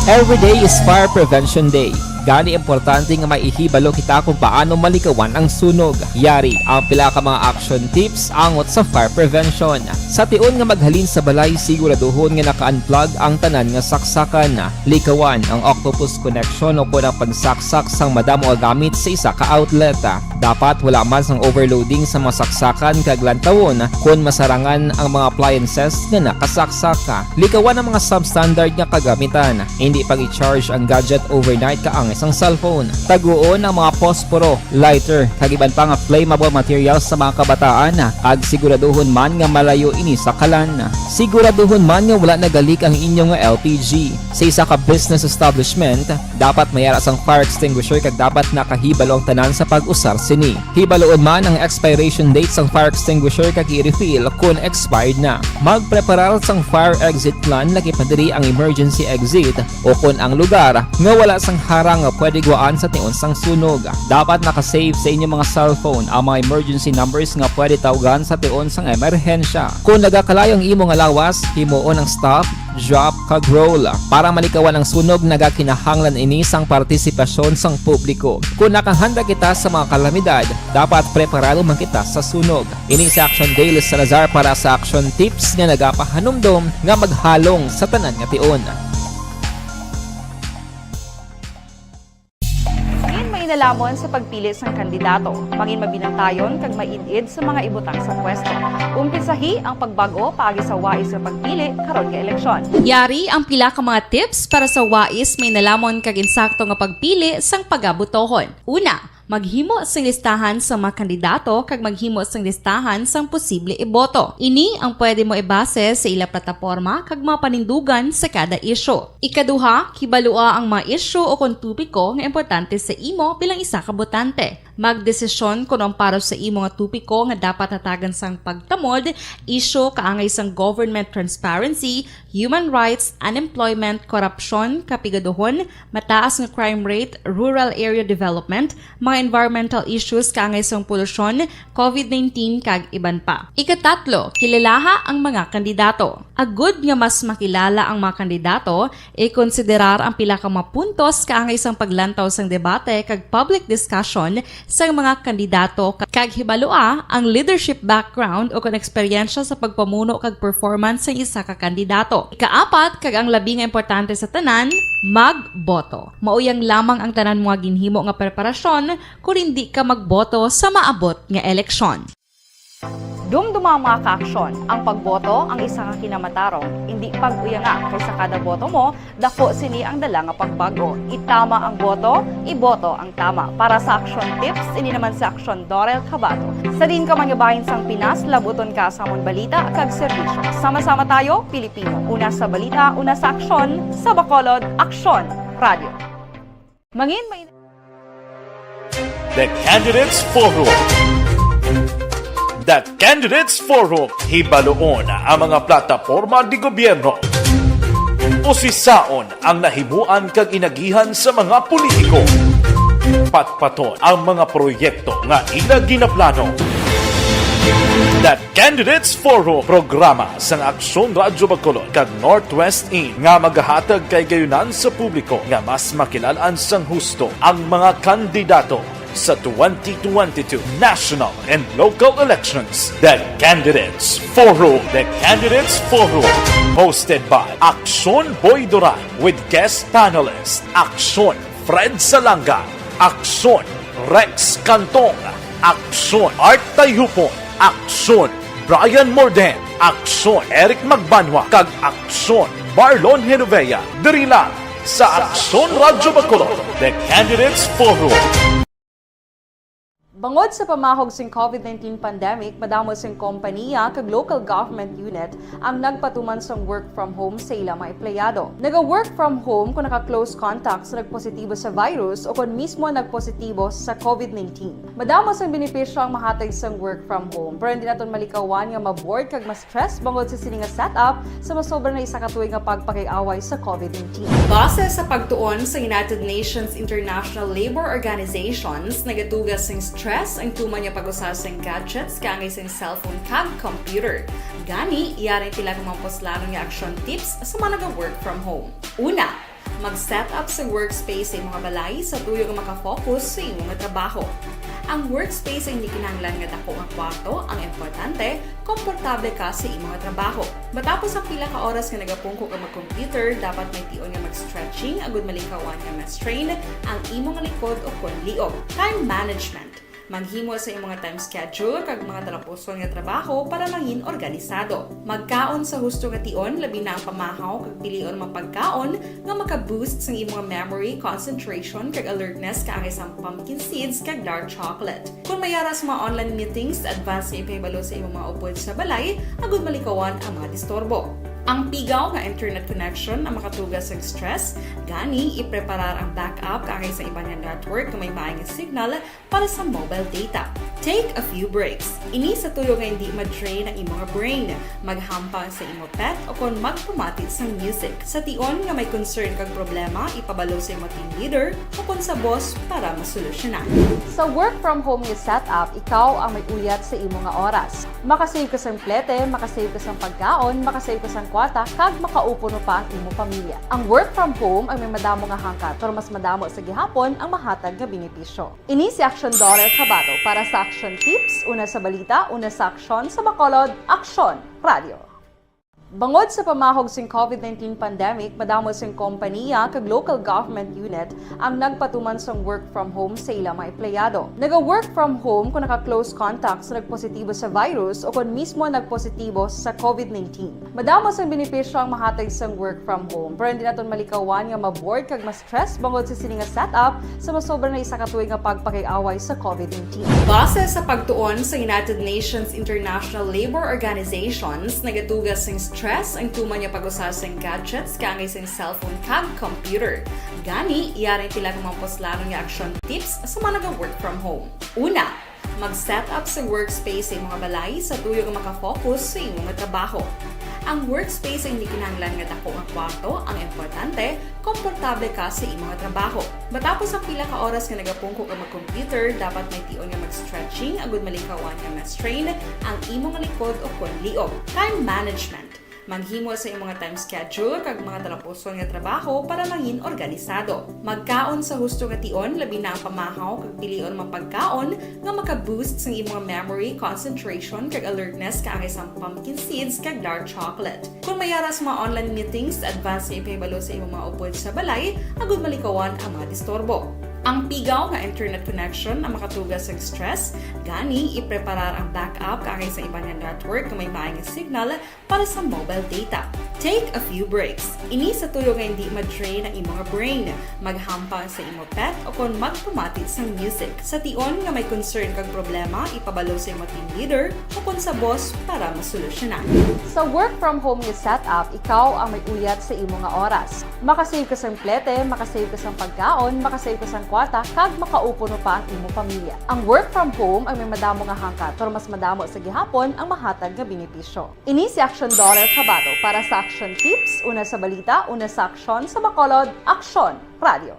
Every day is Fire Prevention Day. Gani, importante nga may ihibalo kita kung paano malikawan ang sunog. Yari ang pila ka mga action tips angot sa fire prevention. Sa tion nga maghalin sa balay, siguraduhon nga naka-unplug ang tanan nga saksakan. Likawan ang octopus connection o kon ang pagsaksak sang madamo nga gamit sa isa ka outlet. Dapat wala man sang overloading sa mga saksakan kag lantawon kon masarangan ang mga appliances nga nakasaksak. Likawan ang mga substandard nga kagamitan. Hindi pag-i-charge ang gadget overnight kaangay sang cellphone. Taguon ang mga posporo, lighter, kag iban pa nga flammable materials sa mga kabataan, kag siguraduhon man nga malayo ini sa kalan. Siguraduhon man nga wala naga-leak ang inyo nga L P G. Sa isa ka business establishment, dapat may ara sang fire extinguisher kag dapat nakahibalo ang tanan sa pag-usar sini. Hibaloon man ang expiration date sang fire extinguisher kag i-refill kon expired na. Magpreparar sang fire exit plan, lakip na diri ang emergency exit o kon ang lugar nga wala sang harang nga pwede gwaan sa tion sang sunog. Dapat naka-save sa inyo mga cellphone ang mga emergency numbers nga pwede tawgan sa tion sang emerhensya. Kon nagakalayo ang imo nga lawas, himuon ang stop, drop, kag roll. Para malikawan ang sunog, nagakinahanglan ini sang partisipasyon sang publiko. Kon nakahanda kita sa mga kalamidad, dapat preparado man kita sa sunog. Ini si Action Dale Salazar para sa Action Tips nga nagapahanumdom nga maghalong sa tanan nga tion. Mangin mainalamo sa pagpili sang kandidato, mangin mabinantayon kag maid-id sa mga ibutang sa pwesto. Umpisahi ang pagbag-o paagi sa wais nga pagpili karon nga eleksyon. Yari ang pila ka mga tips para sa wais, mainalamo kag insakto nga pagpili sang pagabutohon. Una, maghimo sing listahan sa mga kandidato kag maghimo sing listahan sang posible iboto. Ini ang pwede mo ibase sa ila plataporma kag mga panindugan sa kada isyu. Ikaduha, kibalua ang mga isyu o kon topiko nga importante sa imo bilang isa ka botante. Magdesisyon kon ang para sa imo nga topiko nga dapat hatagan sang pagtamod, isyu kaangay sang government transparency, human rights, unemployment, korupsyon, kapigaduhon, mataas nga crime rate, rural area development, mga environmental issues kaangay sang polusyon, covid nineteen, kag iban pa. Ikatatlo, kilalaha ang mga kandidato. Agud nga mas makilala ang mga kandidato, ikonsiderar ang pila ka mga puntos kaangay sang paglantaw sang debate kag public discussion sang mga kandidato, kag hibalua ang leadership background o kon eksperyensya sa pagpamuno kag performance sang isa ka kandidato. Ikaapat, kag ang labi nga importante sa tanan, magboto. Mao yang lamang ang tanan mo nga ginhimo nga preparasyon kon indi ka magboto sa maabot nga eleksyon. Dumduma ang mga kaaksyon. Ang pagboto ang isa ka kinamatarong. Indi pag-uyanga, kay sa kada boto mo, dako sini ang dala nga pagbago. Itama ang boto, iboto ang tama. Para sa action tips, ini naman si Aksyon Dorel Cabato. Sa diin ka man nga bahin sang Pinas, labuton ka sa amon balita kag serbisyo. Sama-sama tayo, Pilipino. Una sa balita, una sa aksyon, sa Bacolod, Aksyon Radio. Mangin, may The Candidates Forum. The Candidates Forum. Hibaluon ang mga plataporma di gobyerno. Usisaon ang nahimuan kag inagihan sa mga politiko. Patpaton ang mga proyekto nga ila ginaplano. The Candidates Forum, programa sang Aksyon Radyo Bacolod kag Northwest In nga magahatag kahigayunan sa publiko nga mas makilal-an sang husto ang mga kandidato sa twenty twenty-two national and local elections. The Candidates Forum. The Candidates Forum, hosted by Aksyon Boy Duran with guest panelist Aksyon Fred Salanga, Aksyon Rex Cantong, Aksyon Art Tayhupon, Aksyon Brian Morden, Aksyon Eric Magbanwa, kag Aksyon Marlon Genovea. Diri lang sa Aksyon Radyo Bacolod, The Candidates Forum. Bangod sa pamahog sing covid nineteen pandemic, madamo sing kompaniya kag local government unit ang nagpatuman sang work from home sa ila mga empleyado. Naga-work from home kung naka-close contact sa nagpositibo sa virus o kung mismo nagpositibo sa covid nineteen. Madamo sang benepisyo ang mahatag sang work from home, pero hindi naton malikawan nga ma-bored kag ma-stress bangod sa sini nga setup sa masobra na isa ka tuig nga pagpakig-away sa covid nineteen. Base sa pagtuon sa United Nations International Labour Organizations, nagatuga sing stress ang tuman nga pag-usa sing gadgets kaangay sing cellphone kag computer. Gani, yari ang pila ka mga puslanon nga action tips sa mga naga-work from home. Una, mag-set up sa workspace sa imong balay sa tuyo nga maka-focus sa imo nga trabaho. Ang workspace ay hindi kinahanglan nga dako nga kwarto, ang importante, komportable ka sa imo nga trabaho. Matapos ang pila ka oras nga nagapungko ka mag-computer, dapat may tion nga mag-stretching agud malikawan nga ma-strain ang imo nga likod o kon liog. Time management. Maghimo sa imong time schedule kag mga talapuson nga trabaho para mangin organisado. Magkaon sa husto nga tion, labi na ang pamahaw kag pilion mga pagkaon nga maka-boost sang imong memory, concentration, kag alertness kaangay sang pumpkin seeds kag dark chocolate. Kung may ara sa mga online meetings, advance nga ipahibalo sa imong mga upod sa balay agud malikawan ang mga disturbo. Ang pigaw nga internet connection ang makatuga sang stress, gani ipreparar ang backup kaangay sa iban nga network nga may maay nga signal para sa mobile data. Take a few breaks. Ini sa tuyo nga hindi ma-drain ang imong brain. Maghampang sa imo pet o kon magpamati sang music. Sa tion nga may concern kag problema, ipabalo sa imo team leader o kon sa boss para masolusyonan. Sa work from home nga setup, ikaw ang may uyat sa imo nga oras. Makasave ka sang plete, makasave ka sang pagkaon, makasave ka sang kwarta, kag makaupod pa ang imo pamilya. Ang work from home ay may madamo nga hangkat, pero mas madamo sa gihapon ang mahatag nga benepisyo. Ini si Aksyon Dorel Cabato para sa Action Tips, una sa balita, una sa aksyon, sa Bacolod, Aksyon Radio. Bangod sa pamahog sing covid nineteen pandemic, madamo sing kompaniya kag local government unit ang nagpatuman sang work from home sa ila mga empleyado. Naga-work from home kung naka-close contact sa nagpositibo sa virus o kung mismo nagpositibo sa covid nineteen. Madamo sang benepisyo ang mahatag sang work from home, pero hindi naton malikawan nga ma-bored kag ma-stress bangod sa sini nga setup sa masobra na isa ka tuig nga pagpakig-away sa covid nineteen. Base sa pagtuon sa United Nations International Labour Organizations, nagatuga sing stress stress ang tuman nga pag-usar sing gadgets kaangay sing cellphone kag computer. Gani, yari ang pila ka mga puslanon nga action tips sa mga naga-work from home. Una, mag-set up sa workspace sa imong balay sa tuyo nga makafocus sa imong trabaho. Ang workspace ay hindi kinahanglan nga dako nga kwarto, ang importante, komportable ka sa imong trabaho. Matapos ang pila ka oras nga nagapungko ka mag-computer, dapat may tion nga mag-stretching agud malikawan nga ma-strain ang imong likod o kon liog. Time management. Maghimo sa imong time schedule kag mga talapuson nga trabaho para mangin organisado. Magkaon sa husto nga tion, labi na ang pamahaw kag pilion mga pagkaon nga maka-boost sang imong memory, concentration, kag alertness kaangay sang pumpkin seeds kag dark chocolate. Kung may ara sa mga online meetings, advance nga ipahibalo sa imong mga upod sa balay agud malikawan ang mga disturbo. Ang pigaw nga internet connection ang makatuga sa stress, gani ipreparar ang backup kaangay sa iban nga network nga may maayong signal para sa mobile data. Take a few breaks. Ini sa tuyo nga hindi ma-drain ang imong brain. Maghampang sa imo pet o kon magpamati sang music. Sa tion nga may concern kag problema, ipabalo sa imo team leader o kon sa boss para masolusyonan. Sa work from home nga setup, ikaw ang may uyat sa imo nga oras. Makasave ka sang plete, makasave ka sang pagkaon, makasave ka sang kwarta, kag makaupo no pa ang imo pamilya. Ang work from home ang may madamo nga hangkat, pero mas madamo sa gihapon ang mahatag nga benepisyo. Ini si Action Dollar Cabato para sa Action Tips, una sa balita, una sa aksyon, sa Bacolod, Aksyon Radio.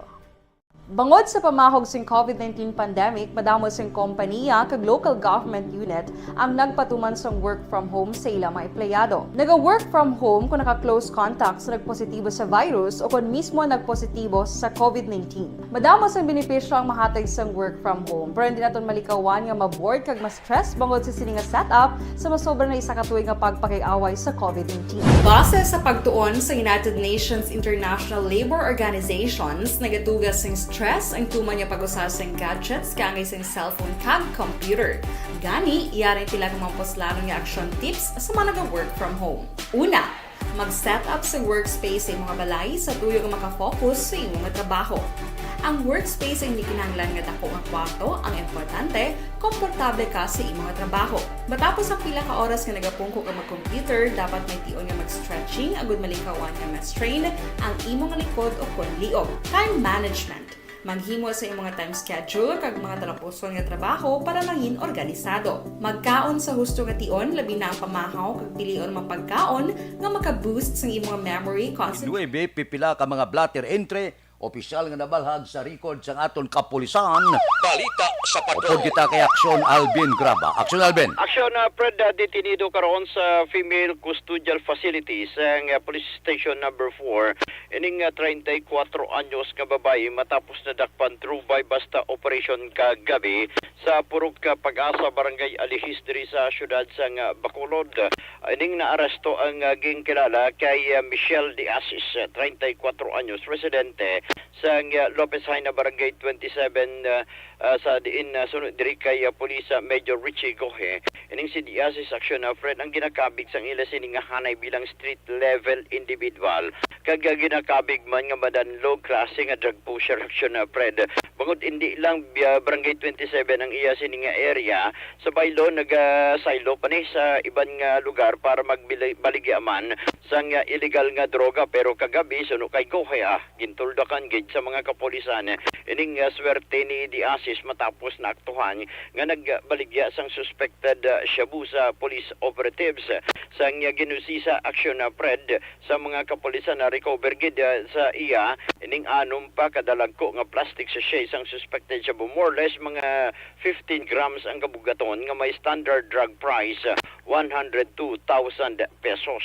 Bangod sa pamahog sing covid nineteen pandemic, madamo sing kompanya kag local government unit ang nagpatuman sang work from home sa ila mga empleyado. Naga-work from home kung naka-close contact sa nagpositibo sa virus o kon mismo nagpositibo sa covid nineteen. Madamo sang benepisyo ang mahatag sang work from home, pero hindi naton malikawan nga ma-bored kag ma-stress bangod sa sini nga setup sa masobra na isa ka tuig nga pagpakig-away sa covid nineteen. Base sa pagtuon sa United Nations International Labour Organizations, nagatuga sing stress ang tuman nga pag-usar sing gadgets kaangay sing cellphone kag computer. Gani, yari ang pila ka mga puslanon nga action tips sa mga naga-work from home. Una, mag-set up sa workspace sa imong balay sa tuyo nga makafocus sa imong trabaho. Ang workspace ay hindi kinahanglan nga dako nga kwarto, ang importante, komportable ka sa imong trabaho. Matapos ang pila ka oras nga nagapungko ka mag-computer, dapat may tion nga mag-stretching agud malikawan nga ma-strain ang imong likod o kon liog. Time management. Maghimo sa imong time schedule kag mga talapuson nga trabaho para mangin organisado. Magkaon sa husto nga tion, labi na ang pamahaw kag pilion mga pagkaon nga maka-boost sang imong memory, concentration. Nuebe, pipila ka mga blotter entry, opisyal nga nabalhag sa record sang aton kapulisan. Balita sa Patrol. Upod kita kay Aksyon Alvin Graba. Aksyon Alvin. Aksyon, ah, Fred, ah, detenido karon sa female custodial facility sang, ah, Police Station Number Four. Ining, ah, treinta y cuatro anyos nga babayi matapos nadakpan through buy-bust operation kagabi sa Purok, ah, Pag-asa, Barangay Alihis, diri sa siyudad sang, ah, Bacolod. Ining naaresto ang, ah, ginkilala kay, ah, Michelle De Asis, ah, treinta y cuatro anyos, residente sang, ah, Lopez Jaena, Barangay twenty-seven, ah, ah, sa diin, ah, suno diri kay, ah, Police, ah, Major Richie Gohe. Ining si De Asis, Aksyon, ah, Fred, ang ginakabig sang ila sini nga hanay bilang street level individual. Kag, ah, ginakabig man nga madanlog klase nga drug pusher, Aksyon, ah, Fred. Bangod indi lang, ah, Barangay twenty-seven ang iya sini nga area, sa Bailo, nagasaylo pa ni sa iban nga lugar para magbaligya man sang, ah, illegal nga droga, pero kagabi, suno kay Gohe, ah, gintuldakan gid sa mga kapulisan ining, ah, swerte ni De Asis matapos naaktuhan nga nagbaligya sang suspected, ah, shabu sa police operatives. Sang, ah, ginusisa, Aksyon, ah, Fred, sa mga kapulisan, na-recover gid, ah, sa iya ining anom pa ka dalagko nga plastic sachet sang suspected shabu, more or less mga fifteen grams ang kabugaton nga may standard drug price, ah, one hundred two thousand pesos.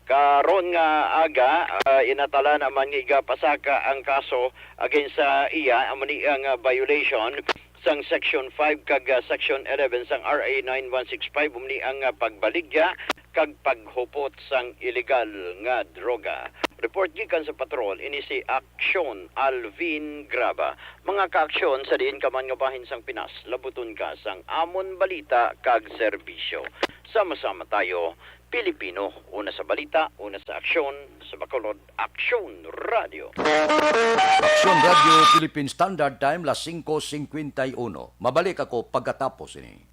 Karon nga aga, ah, inatala naman nga igapasaka ang kaso against sa iya, amo ni ang, ah, violation sang Section five kag, ah, Section eleven sang R A nine one six five, amo ni ang, ah, pagbaligya kag paghupot sang iligal nga droga. Report gikan sa patrol, ini si Aksyon Alvin Graba. Mga kaaksyon, sa diin ka man nga bahin sang Pinas, labuton ka sang amon balita kag serbisyo. Sama-sama tayo, Pilipino, una sa balita, una sa aksyon, sa Bacolod, Aksyon Radio. Aksyon Radio Philippine Standard Time, las singko singkwenta y uno. Mabalik ako pagkatapos ini.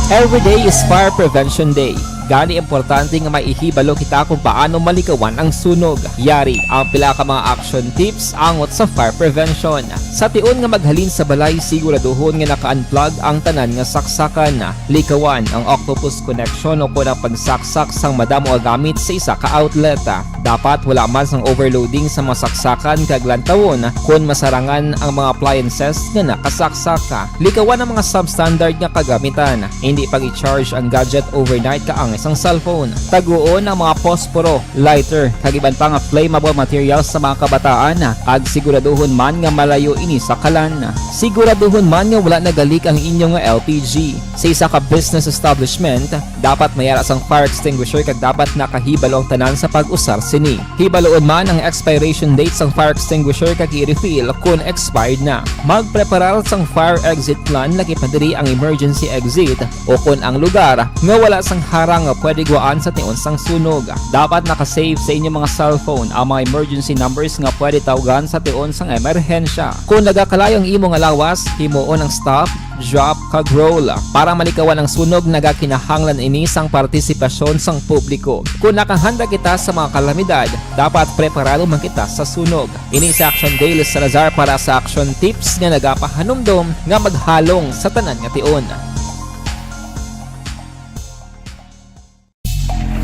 Every day is Fire Prevention Day. Gani importante nga may ihibalo kita kung paano malikawan ang sunog. Yari ang pila ka mga action tips angot sa fire prevention. Sa tion nga maghalin sa balay, siguraduhon nga naka-unplug ang tanan nga saksakan. Likawan ang octopus connection o kon ang pagsaksak sang madamo nga gamit sa isa ka outlet. Dapat wala man sang overloading sa mga saksakan kag lantawon kon masarangan ang mga appliances nga nakasaksak. Likawan ang mga substandard nga kagamitan. Hindi pag-i-charge ang gadget overnight kaangay sang cellphone. Taguon ang mga posporo, lighter, kag iban pa nga flammable materials sa mga kabataan, kag siguraduhon man nga malayo ini sa kalan. Siguraduhon man nga wala nagalik ang inyo nga L P G. Sa isa ka business establishment, dapat may ara sang fire extinguisher kag dapat nakahibalo ang tanan sa pag-usar sini. Hibaloon man ang expiration date sang fire extinguisher kag i-refill kon expired na. Magpreparar sang fire exit plan, lakip na diri ang emergency exit, o kon ang lugar nga wala sang harang nga pwede gwaan sa tion sang sunog. Dapat naka-save sa inyo mga cellphone ang mga emergency numbers nga pwede tawgan sa tion sang emerhensya. Kon nagakalayo ang imo nga lawas, himuon ang stop, drop, kag roll. Para malikawan ang sunog, nagakinahanglan ini sang partisipasyon sang publiko. Kon nakahanda kita sa mga kalamidad, dapat preparado man kita sa sunog. Ini si Action Dale Salazar para sa Action Tips nga nagapahanumdom nga maghalong sa tanan nga tion.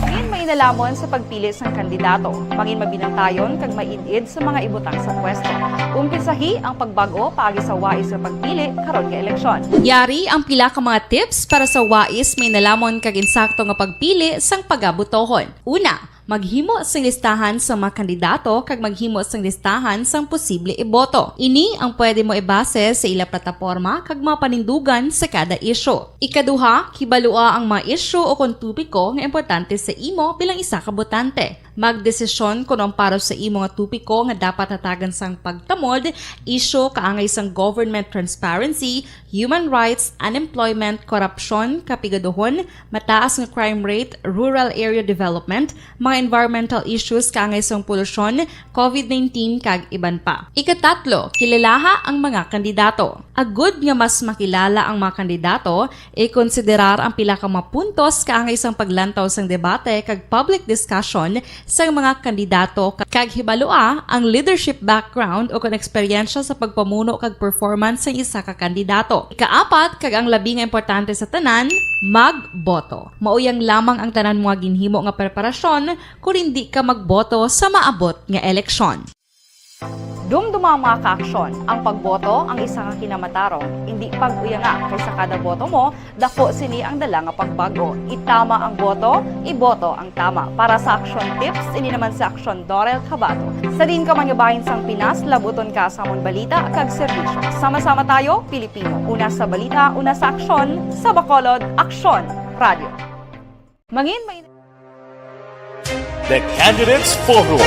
Mangin mainalamon sa pagpili sang kandidato. Mangin mabinantayon kag maid-id sa mga ibutang sa pwesto. Umpisahi ang pagbag-o paagi sa wais nga pagpili karon nga eleksyon. Yari ang pila ka mga tips para sa wais, mainalamon kag insakto nga pagpili sang pagabotohon. Una, maghimo sing listahan sa mga kandidato kag maghimo sing listahan sang posible iboto. Ini ang pwede mo ibase sa ila plataporma kag mga panindugan sa kada isyu. Ikaduha, kibalua ang mga isyu o kon topiko nga importante sa imo bilang isa ka botante. Magdesisyon kon ang para sa imo nga topiko nga dapat hatagan sang pagtamod, isyu kaangay sang government transparency, human rights, unemployment, korupsyon, kapigaduhon, mataas nga crime rate, rural area development, mga environmental issues kaangay sang polusyon, covid nineteen, kag iban pa. Ikatatlo, kilalaha ang mga kandidato. Agud nga mas makilala ang mga kandidato, ikonsiderar ang pila ka mga puntos kaangay sang paglantaw sang debate kag public discussion sang mga kandidato, kag hibalua ang leadership background o kon eksperyensya sa pagpamuno kag performance sang isa ka kandidato. Ikaapat, kag ang labi nga importante sa tanan, magboto. Mao yang lamang ang tanan mo nga ginhimo nga preparasyon kon indi ka magboto sa maabot nga eleksyon. Dumduma, mga kaaksyon, ang pagboto ang isa ka kinamatarong, indi pag-uyanga, kay sa kada boto mo, dako sini ang dala nga pagbag-o. Itama ang boto, iboto ang tama. Para sa Action Tips, ini naman si Action Dorel Cabato. Sa diin ka man nga bahin sang Pinas, labuton ka sa amon balita kag serbisyo. Sama-sama tayo, Pilipino. Una sa balita, una sa aksyon, sa Bacolod, Aksyon Radio. Mangin may The Candidates Forum.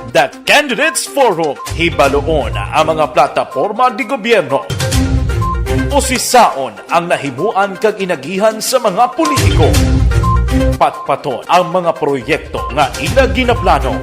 The Candidates Forum. Hibaluon ang mga plataporma di gobyerno. Usisaon ang nahimuan kag inagihan sa mga politiko. Patpaton ang mga proyekto nga ila ginaplano.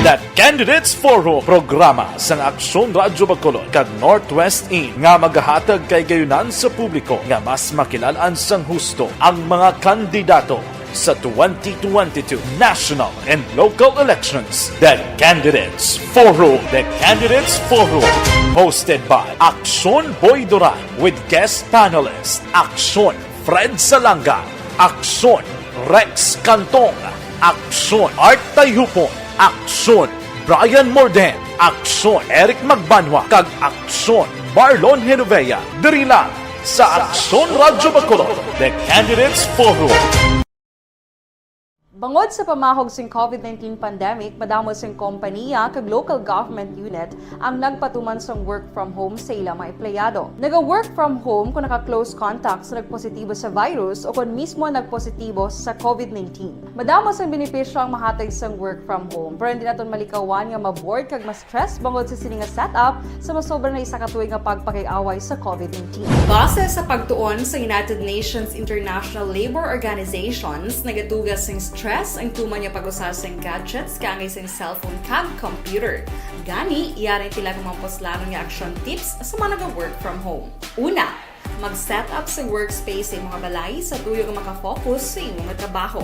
The Candidates Forum, programa sang Aksyon Radyo Bacolod kag Northwest In nga magahatag kay gayunan sa publiko nga mas makilal-an sang husto ang mga kandidato sa twenty twenty-two national and local elections. The Candidates Forum. The Candidates Forum, hosted by Aksyon Boy Duran with guest panelist Aksyon Fred Salanga, Aksyon Rex Cantong, Aksyon Art Tayhupon, Aksyon Brian Morden, Aksyon Eric Magbanwa, kag Aksyon Marlon Genovea, diri lang sa Aksyon Radyo Bacolod, The Candidates Forum. Bangod sa pamahog sing covid nineteen pandemic, madamo sing kompaniya kag local government unit ang nagpatuman sang work from home sa ila mga empleyado. Naga-work from home kon naka-close contact sa nagpositibo sa virus o kon mismo nagpositibo sa covid nineteen. Madamo sang benepisyo ang mahatag sang work from home, pero hindi naton malikawan nga ma-bored kag ma-stress bangod sa sini nga setup sa masobra na isa ka tuig nga pagpakig-away sa covid nineteen. Base sa pagtuon sa United Nations International Labour Organizations, nagatuga sing stress ang tuman nga pag-usa sing gadgets kaangay sing cellphone kag computer. Gani, yari ang pila ka mga puslanon nga action tips sa mga naga-work from home. Una, Mag-set up sa workspace sa imong balay sa tuyo nga makafocus sa imong trabaho.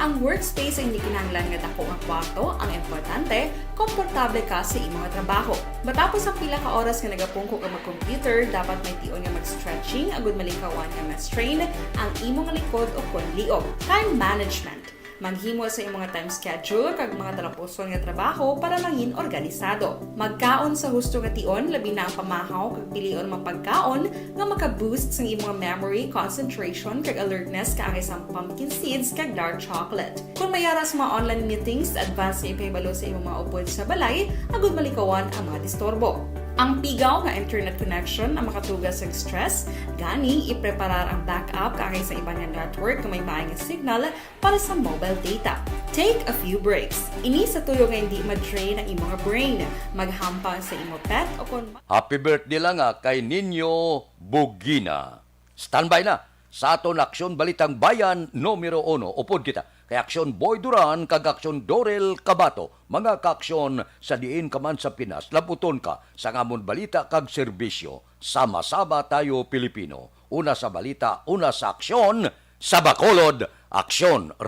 Ang workspace ay hindi kinahanglan nga dako nga kwarto. Ang importante, komportable ka sa imong trabaho. Matapos ang pila ka oras nga nagapungko ka mag-computer, dapat may tion nga mag-stretching agud malikawan nga ma-strain ang imong likod o kon liog. Time management. Maghimo sa imong time schedule kag mga talapuson nga trabaho para mangin organisado. Magkaon sa husto nga tion, labi na ang pamahaw kag pilion mga pagkaon nga maka-boost sang imong memory, concentration kag alertness kaangay sang pumpkin seeds kag dark chocolate. Kung may ara sa mga online meetings, advance nga ipahibalo sa imong mga upod sa balay agud malikawan ang mga disturbo. Ang pigaw nga internet connection ang makatuga sa stress, gani ipreparar ang backup kaangay sa iban nga network nga may maay nga signal para sa mobile data. Take a few breaks. Ini sa tuyo nga hindi ma-drain ang imong brain. Maghampang sa imo pet o kon Happy birthday lang nga kay Ninyo Bugina. Standby na sa aton Aksyon Balitang Bayan numero uno. Upod kita kay Aksyon Boy Duran kag Aksyon Dorel Cabato, mga kaaksyon sa diin ka man sa Pinas, labuton ka sa amon balita kag serbisyo. Sama-sama tayo, Pilipino. Una sa balita, una sa aksyon, sa Bacolod, Aksyon